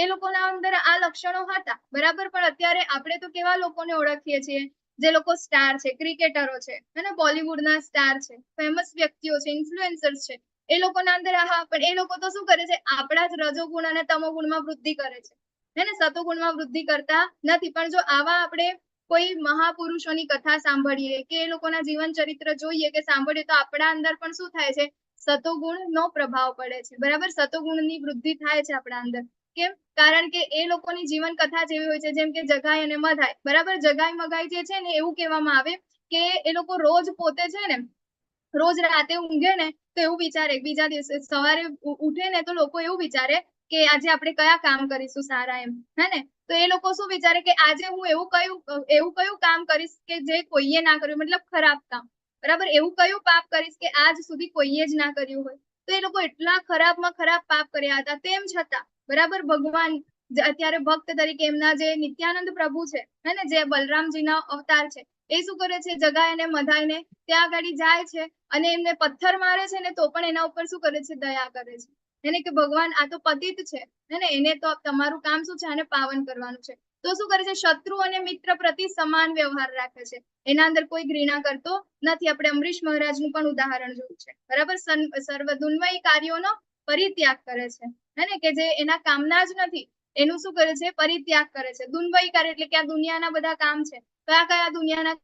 એ લોકોના અંદર આ લક્ષણો હતા, બરાબર? પણ અત્યારે આપણે તો કેવા લોકોને ઓળખીએ છીએ? જે લોકો સ્ટાર છે, ક્રિકેટરો છે અને બોલિવૂડના સ્ટાર છે, ફેમસ વ્યક્તિઓ છે, ઇન્ફ્લુએન્સર્સ છે, એ લોકોના અંદર હા, પણ એ લોકો તો શું કરે છે? આપણા જ રજોગુણ અને તમોગુણમાં વૃદ્ધિ કરે છે, હે ને, સતોગુણમાં વૃદ્ધિ કરતા નથી. પણ જો આવા આપણે કોઈ મહાપુરુષોની કથા સાંભળીએ કે એ લોકોના જીવન ચરિત્ર જોઈએ કે સાંભળીએ, તો આપણા અંદર પણ શું થાય છે? સતોગુણ નો પ્રભાવ પડે છે, બરાબર? સતોગુણની વૃદ્ધિ થાય છે આપણા અંદર. કેમ? કારણ કે એ લોકોની જીવન કથા જેવી હોય છે, જેમ કે જગાઈ અને મધાઈ, બરાબર? જગાઈ મગાઈ જે છે ને, એવું કહેવામાં આવે કે એ લોકો રોજ પોતે છે ને, રોજ રાતે ઊંઘે ને તો એવું વિચારે, બીજા દિવસે સવારે ઉઠે ને તો લોકો એવું વિચારે કે આજે આપણે કયા કામ કરીશું સારા એમ, હે ને? તો એ લોકો શું વિચારે કે આજે હું એવું કયું કામ કરીશ કે જે કોઈએ ના કર્યું, મતલબ ખરાબ કામ, બરાબર? એવું કયું પાપ કરીશ કે આજ સુધી કોઈએ જ ના કર્યું હોય. તો એ લોકો એટલા ખરાબમાં ખરાબ પાપ કર્યા હતા, તેમ છતાં, બરાબર, ભગવાન અત્યારે ભક્ત તરીકે એમના જે નિત્યાનંદ પ્રભુ છે, હે ને, જે બલરામજીના અવતાર છે, એ શું કરે છે? જગાઈ અને મધાઈને ત્યાં આગળ જાય છે અને એમને પથ્થર મારે છે ને, તો પણ એના ઉપર શું કરે છે? દયા કરે છે. એને કે ભગવાન, આ તો પતિત છે, હે ને, એને તો તમારું કામ શું છે? આને પાવન કરવાનું છે. તો શું કરે છે? શત્રુ અને મિત્ર પ્રતિ સમાન વ્યવહાર રાખે છે, એના અંદર કોઈ ઘૃણા કરતો નથી. આપણે અમરીશ મહારાજનું પણ ઉદાહરણ જોયું છે, બરાબર? સર્વ દુન્મય કાર્યોનો પરિત્યાગ કરે છે, હે ને, કે જે એના કામના જ નથી એનું શું કરે છે? પરિત્યાગ કરે છે. દુન્મય કાર્ય એટલે કે આ દુનિયાના બધા કામ છે. કયા કયા દુનિયાના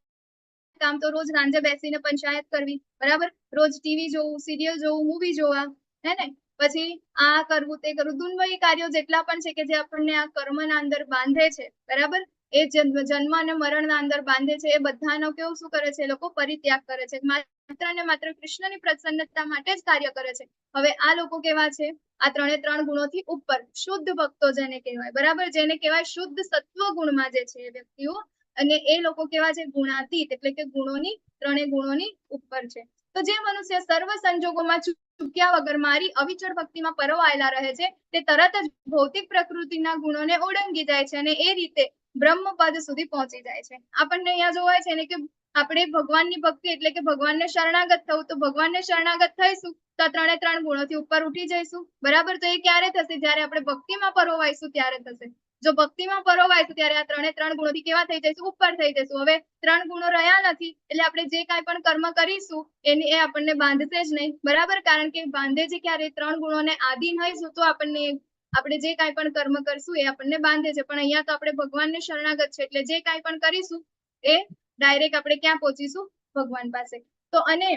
કામ? તો રોજ સાંજે બેસીને પંચાયત કરવી, બરાબર? રોજ ટીવી જોવું, સિરિયલ જોવું, મૂવી જોવા, હે ને, પછી આ કરવું, તે કરવું, દુન્મય કાર્યો જેટલા પણ છે કે જે આપણને આ કર્મના અંદર બાંધે છે, બરાબર, એ જન્મ જન્મ અને મરણના અંદર બાંધે છે, એ બધાનો કેવું શું કરે છે? એ લોકો પરિત્યાગ કરે છે, માત્ર ને માત્ર કૃષ્ણની પ્રસન્નતા માટે જ કાર્ય કરે છે. હવે આ લોકો કેવા છે? આ ત્રણે ત્રણ ગુણોથી ઉપર શુદ્ધ ભક્તો જેને કહેવાય, બરાબર, જેને કહેવાય શુદ્ધ સત્વ ગુણમાં જે છે એ વ્યક્તિઓ. અને એ લોકો કેવા છે? ગુણાતીત, એટલે કે ગુણોની, ત્રણે ગુણોની ઉપર છે. તો જે મનુષ્ય સર્વ સંજોગોમાં ચૂક્યા વગર મારી અવિચળ ભક્તિમાં પરોવાયેલા રહે છે, તે તરત જ ભૌતિક પ્રકૃતિના ગુણોને ઓળંગી જાય છે અને એ રીતે બ્રહ્મપદ સુધી પહોંચી જાય છે. આપણને અહીંયા જોવાય છે ને કે આપણે ભગવાનની ભક્તિ એટલે કે ભગવાનને શરણાગત થવું, તો ભગવાનને શરણાગત થઈશું તો આ ત્રણે ત્રણ ગુણોથી ઉપર ઉઠી જઈશું, બરાબર? તો એ ક્યારે થશે? જ્યારે આપણે ભક્તિમાં પરોવાઈશું ત્યારે થશે. જો ભક્તિમાં પરોવાઈશું ત્યારે આ ત્રણે ત્રણ ગુણોથી કેવા થઈ જઈશું? ઉપર થઈ જઈશું. હવે ત્રણ ગુણો રહ્યા નથી, એટલે આપણે જે કાંઈ પણ કર્મ કરીશું એની એ આપણને બાંધશે જ નહીં, બરાબર? કારણ કે બાંધે છે ક્યારે? ત્રણ ગુણોને આધીન હઈશું તો આપણને, આપણે જે કાંઈ પણ કર્મ કરશું એ આપણને બાંધે છે. પણ અહીંયા તો આપણે ભગવાનને શરણાગત છે, એટલે જે કાંઈ પણ કરીશું એ ડાયરેક્ટ આપણે ક્યાં પહોંચીશું? ભગવાન પાસે. તો અને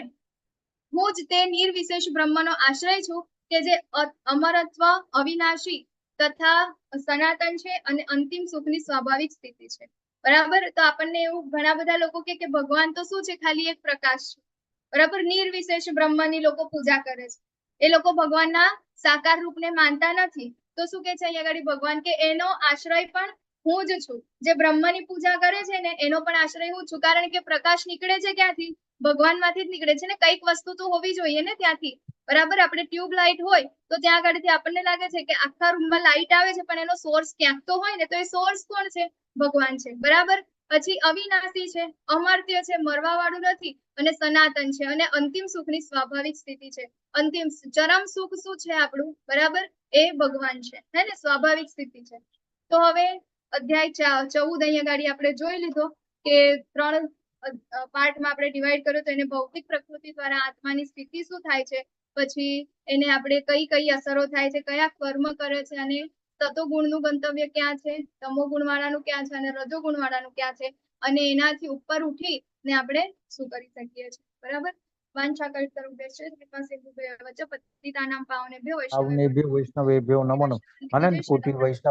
હું જ તે નિર્વિશેષ બ્રહ્મનો આશ્રય છું કે જે અમરત્વ, અવિનાશી તથા સનાતન છે અને અંતિમ સુખની સ્વાભાવિક સ્થિતિ છે, બરાબર? તો આપણને એવું ઘણા બધા લોકો કે ભગવાન તો શું છે? ખાલી એક પ્રકાશ છે, બરાબર? નિર્વિશેષ બ્રહ્મની લોકો પૂજા કરે છે, એ લોકો ભગવાનના સાકાર રૂપને માનતા નથી. તો શું કે છે અહીંયા આગળ ભગવાન? કે એનો આશ્રય પણ હું જ છું. જે બ્રહ્મની પૂજા કરે છે ને, એનો પણ આશ્રય હું છું. કારણ કે પ્રકાશ નીકળે છે ક્યાંથી? ભગવાનમાંથી જ નીકળે છે ને. કઈક વસ્તુ તો હોવી જોઈએ ને ત્યાંથી, બરાબર? આપણે ટ્યુબ લાઇટ હોય તો ત્યાં આગળથી આપણને લાગે છે કે આખા રૂમમાં લાઇટ આવે છે, પણ એનો સોર્સ ક્યાંક તો હોય ને. તો એ સોર્સ કોણ છે? ભગવાન છે, બરાબર? પછી અવિનાશી છે, અમર્ત્ય છે, મરવા વાળું નથી અને સનાતન છે અને અંતિમ સુખની સ્વાભાવિક સ્થિતિ છે. અંતિમ ચરમ સુખ શું છે આપણું? બરાબર, એ ભગવાન છે, હે ને, સ્વાભાવિક સ્થિતિ છે. તો હવે અધ્યાય 14 અહીંયા ગાડી આપણે જોઈ લીધો કે ત્રણ પાર્ટમાં આપણે ડિવાઈડ કર્યો. તો એને ભૌતિક પ્રકૃતિ દ્વારા આત્માની સ્થિતિ શું થાય છે, પછી એને આપણે કઈ કઈ અસરો થાય છે, કયા કર્મ કરે છે અને સતો ગુણનું ગંતવ્ય ક્યાં છે, તમો ગુણ વાળાનું ક્યાં છે અને રજો ગુણ વાળાનું ક્યાં છે અને એનાથી ઉપર ઉઠી ને આપણે શું કરી શકીએ છીએ, બરાબર? વાંછા કલ્પતરુભ્યશ્ચ કૃપા સિંધુભ્ય એવ ચ પતિતાનાં પાવનેભ્યો
પાવનેભ્યો વૈષ્ણવેભ્યો નમો નમઃ.
વૈષ્ણવેભ્યો.
અનંત કોટી વૈષ્ણવ.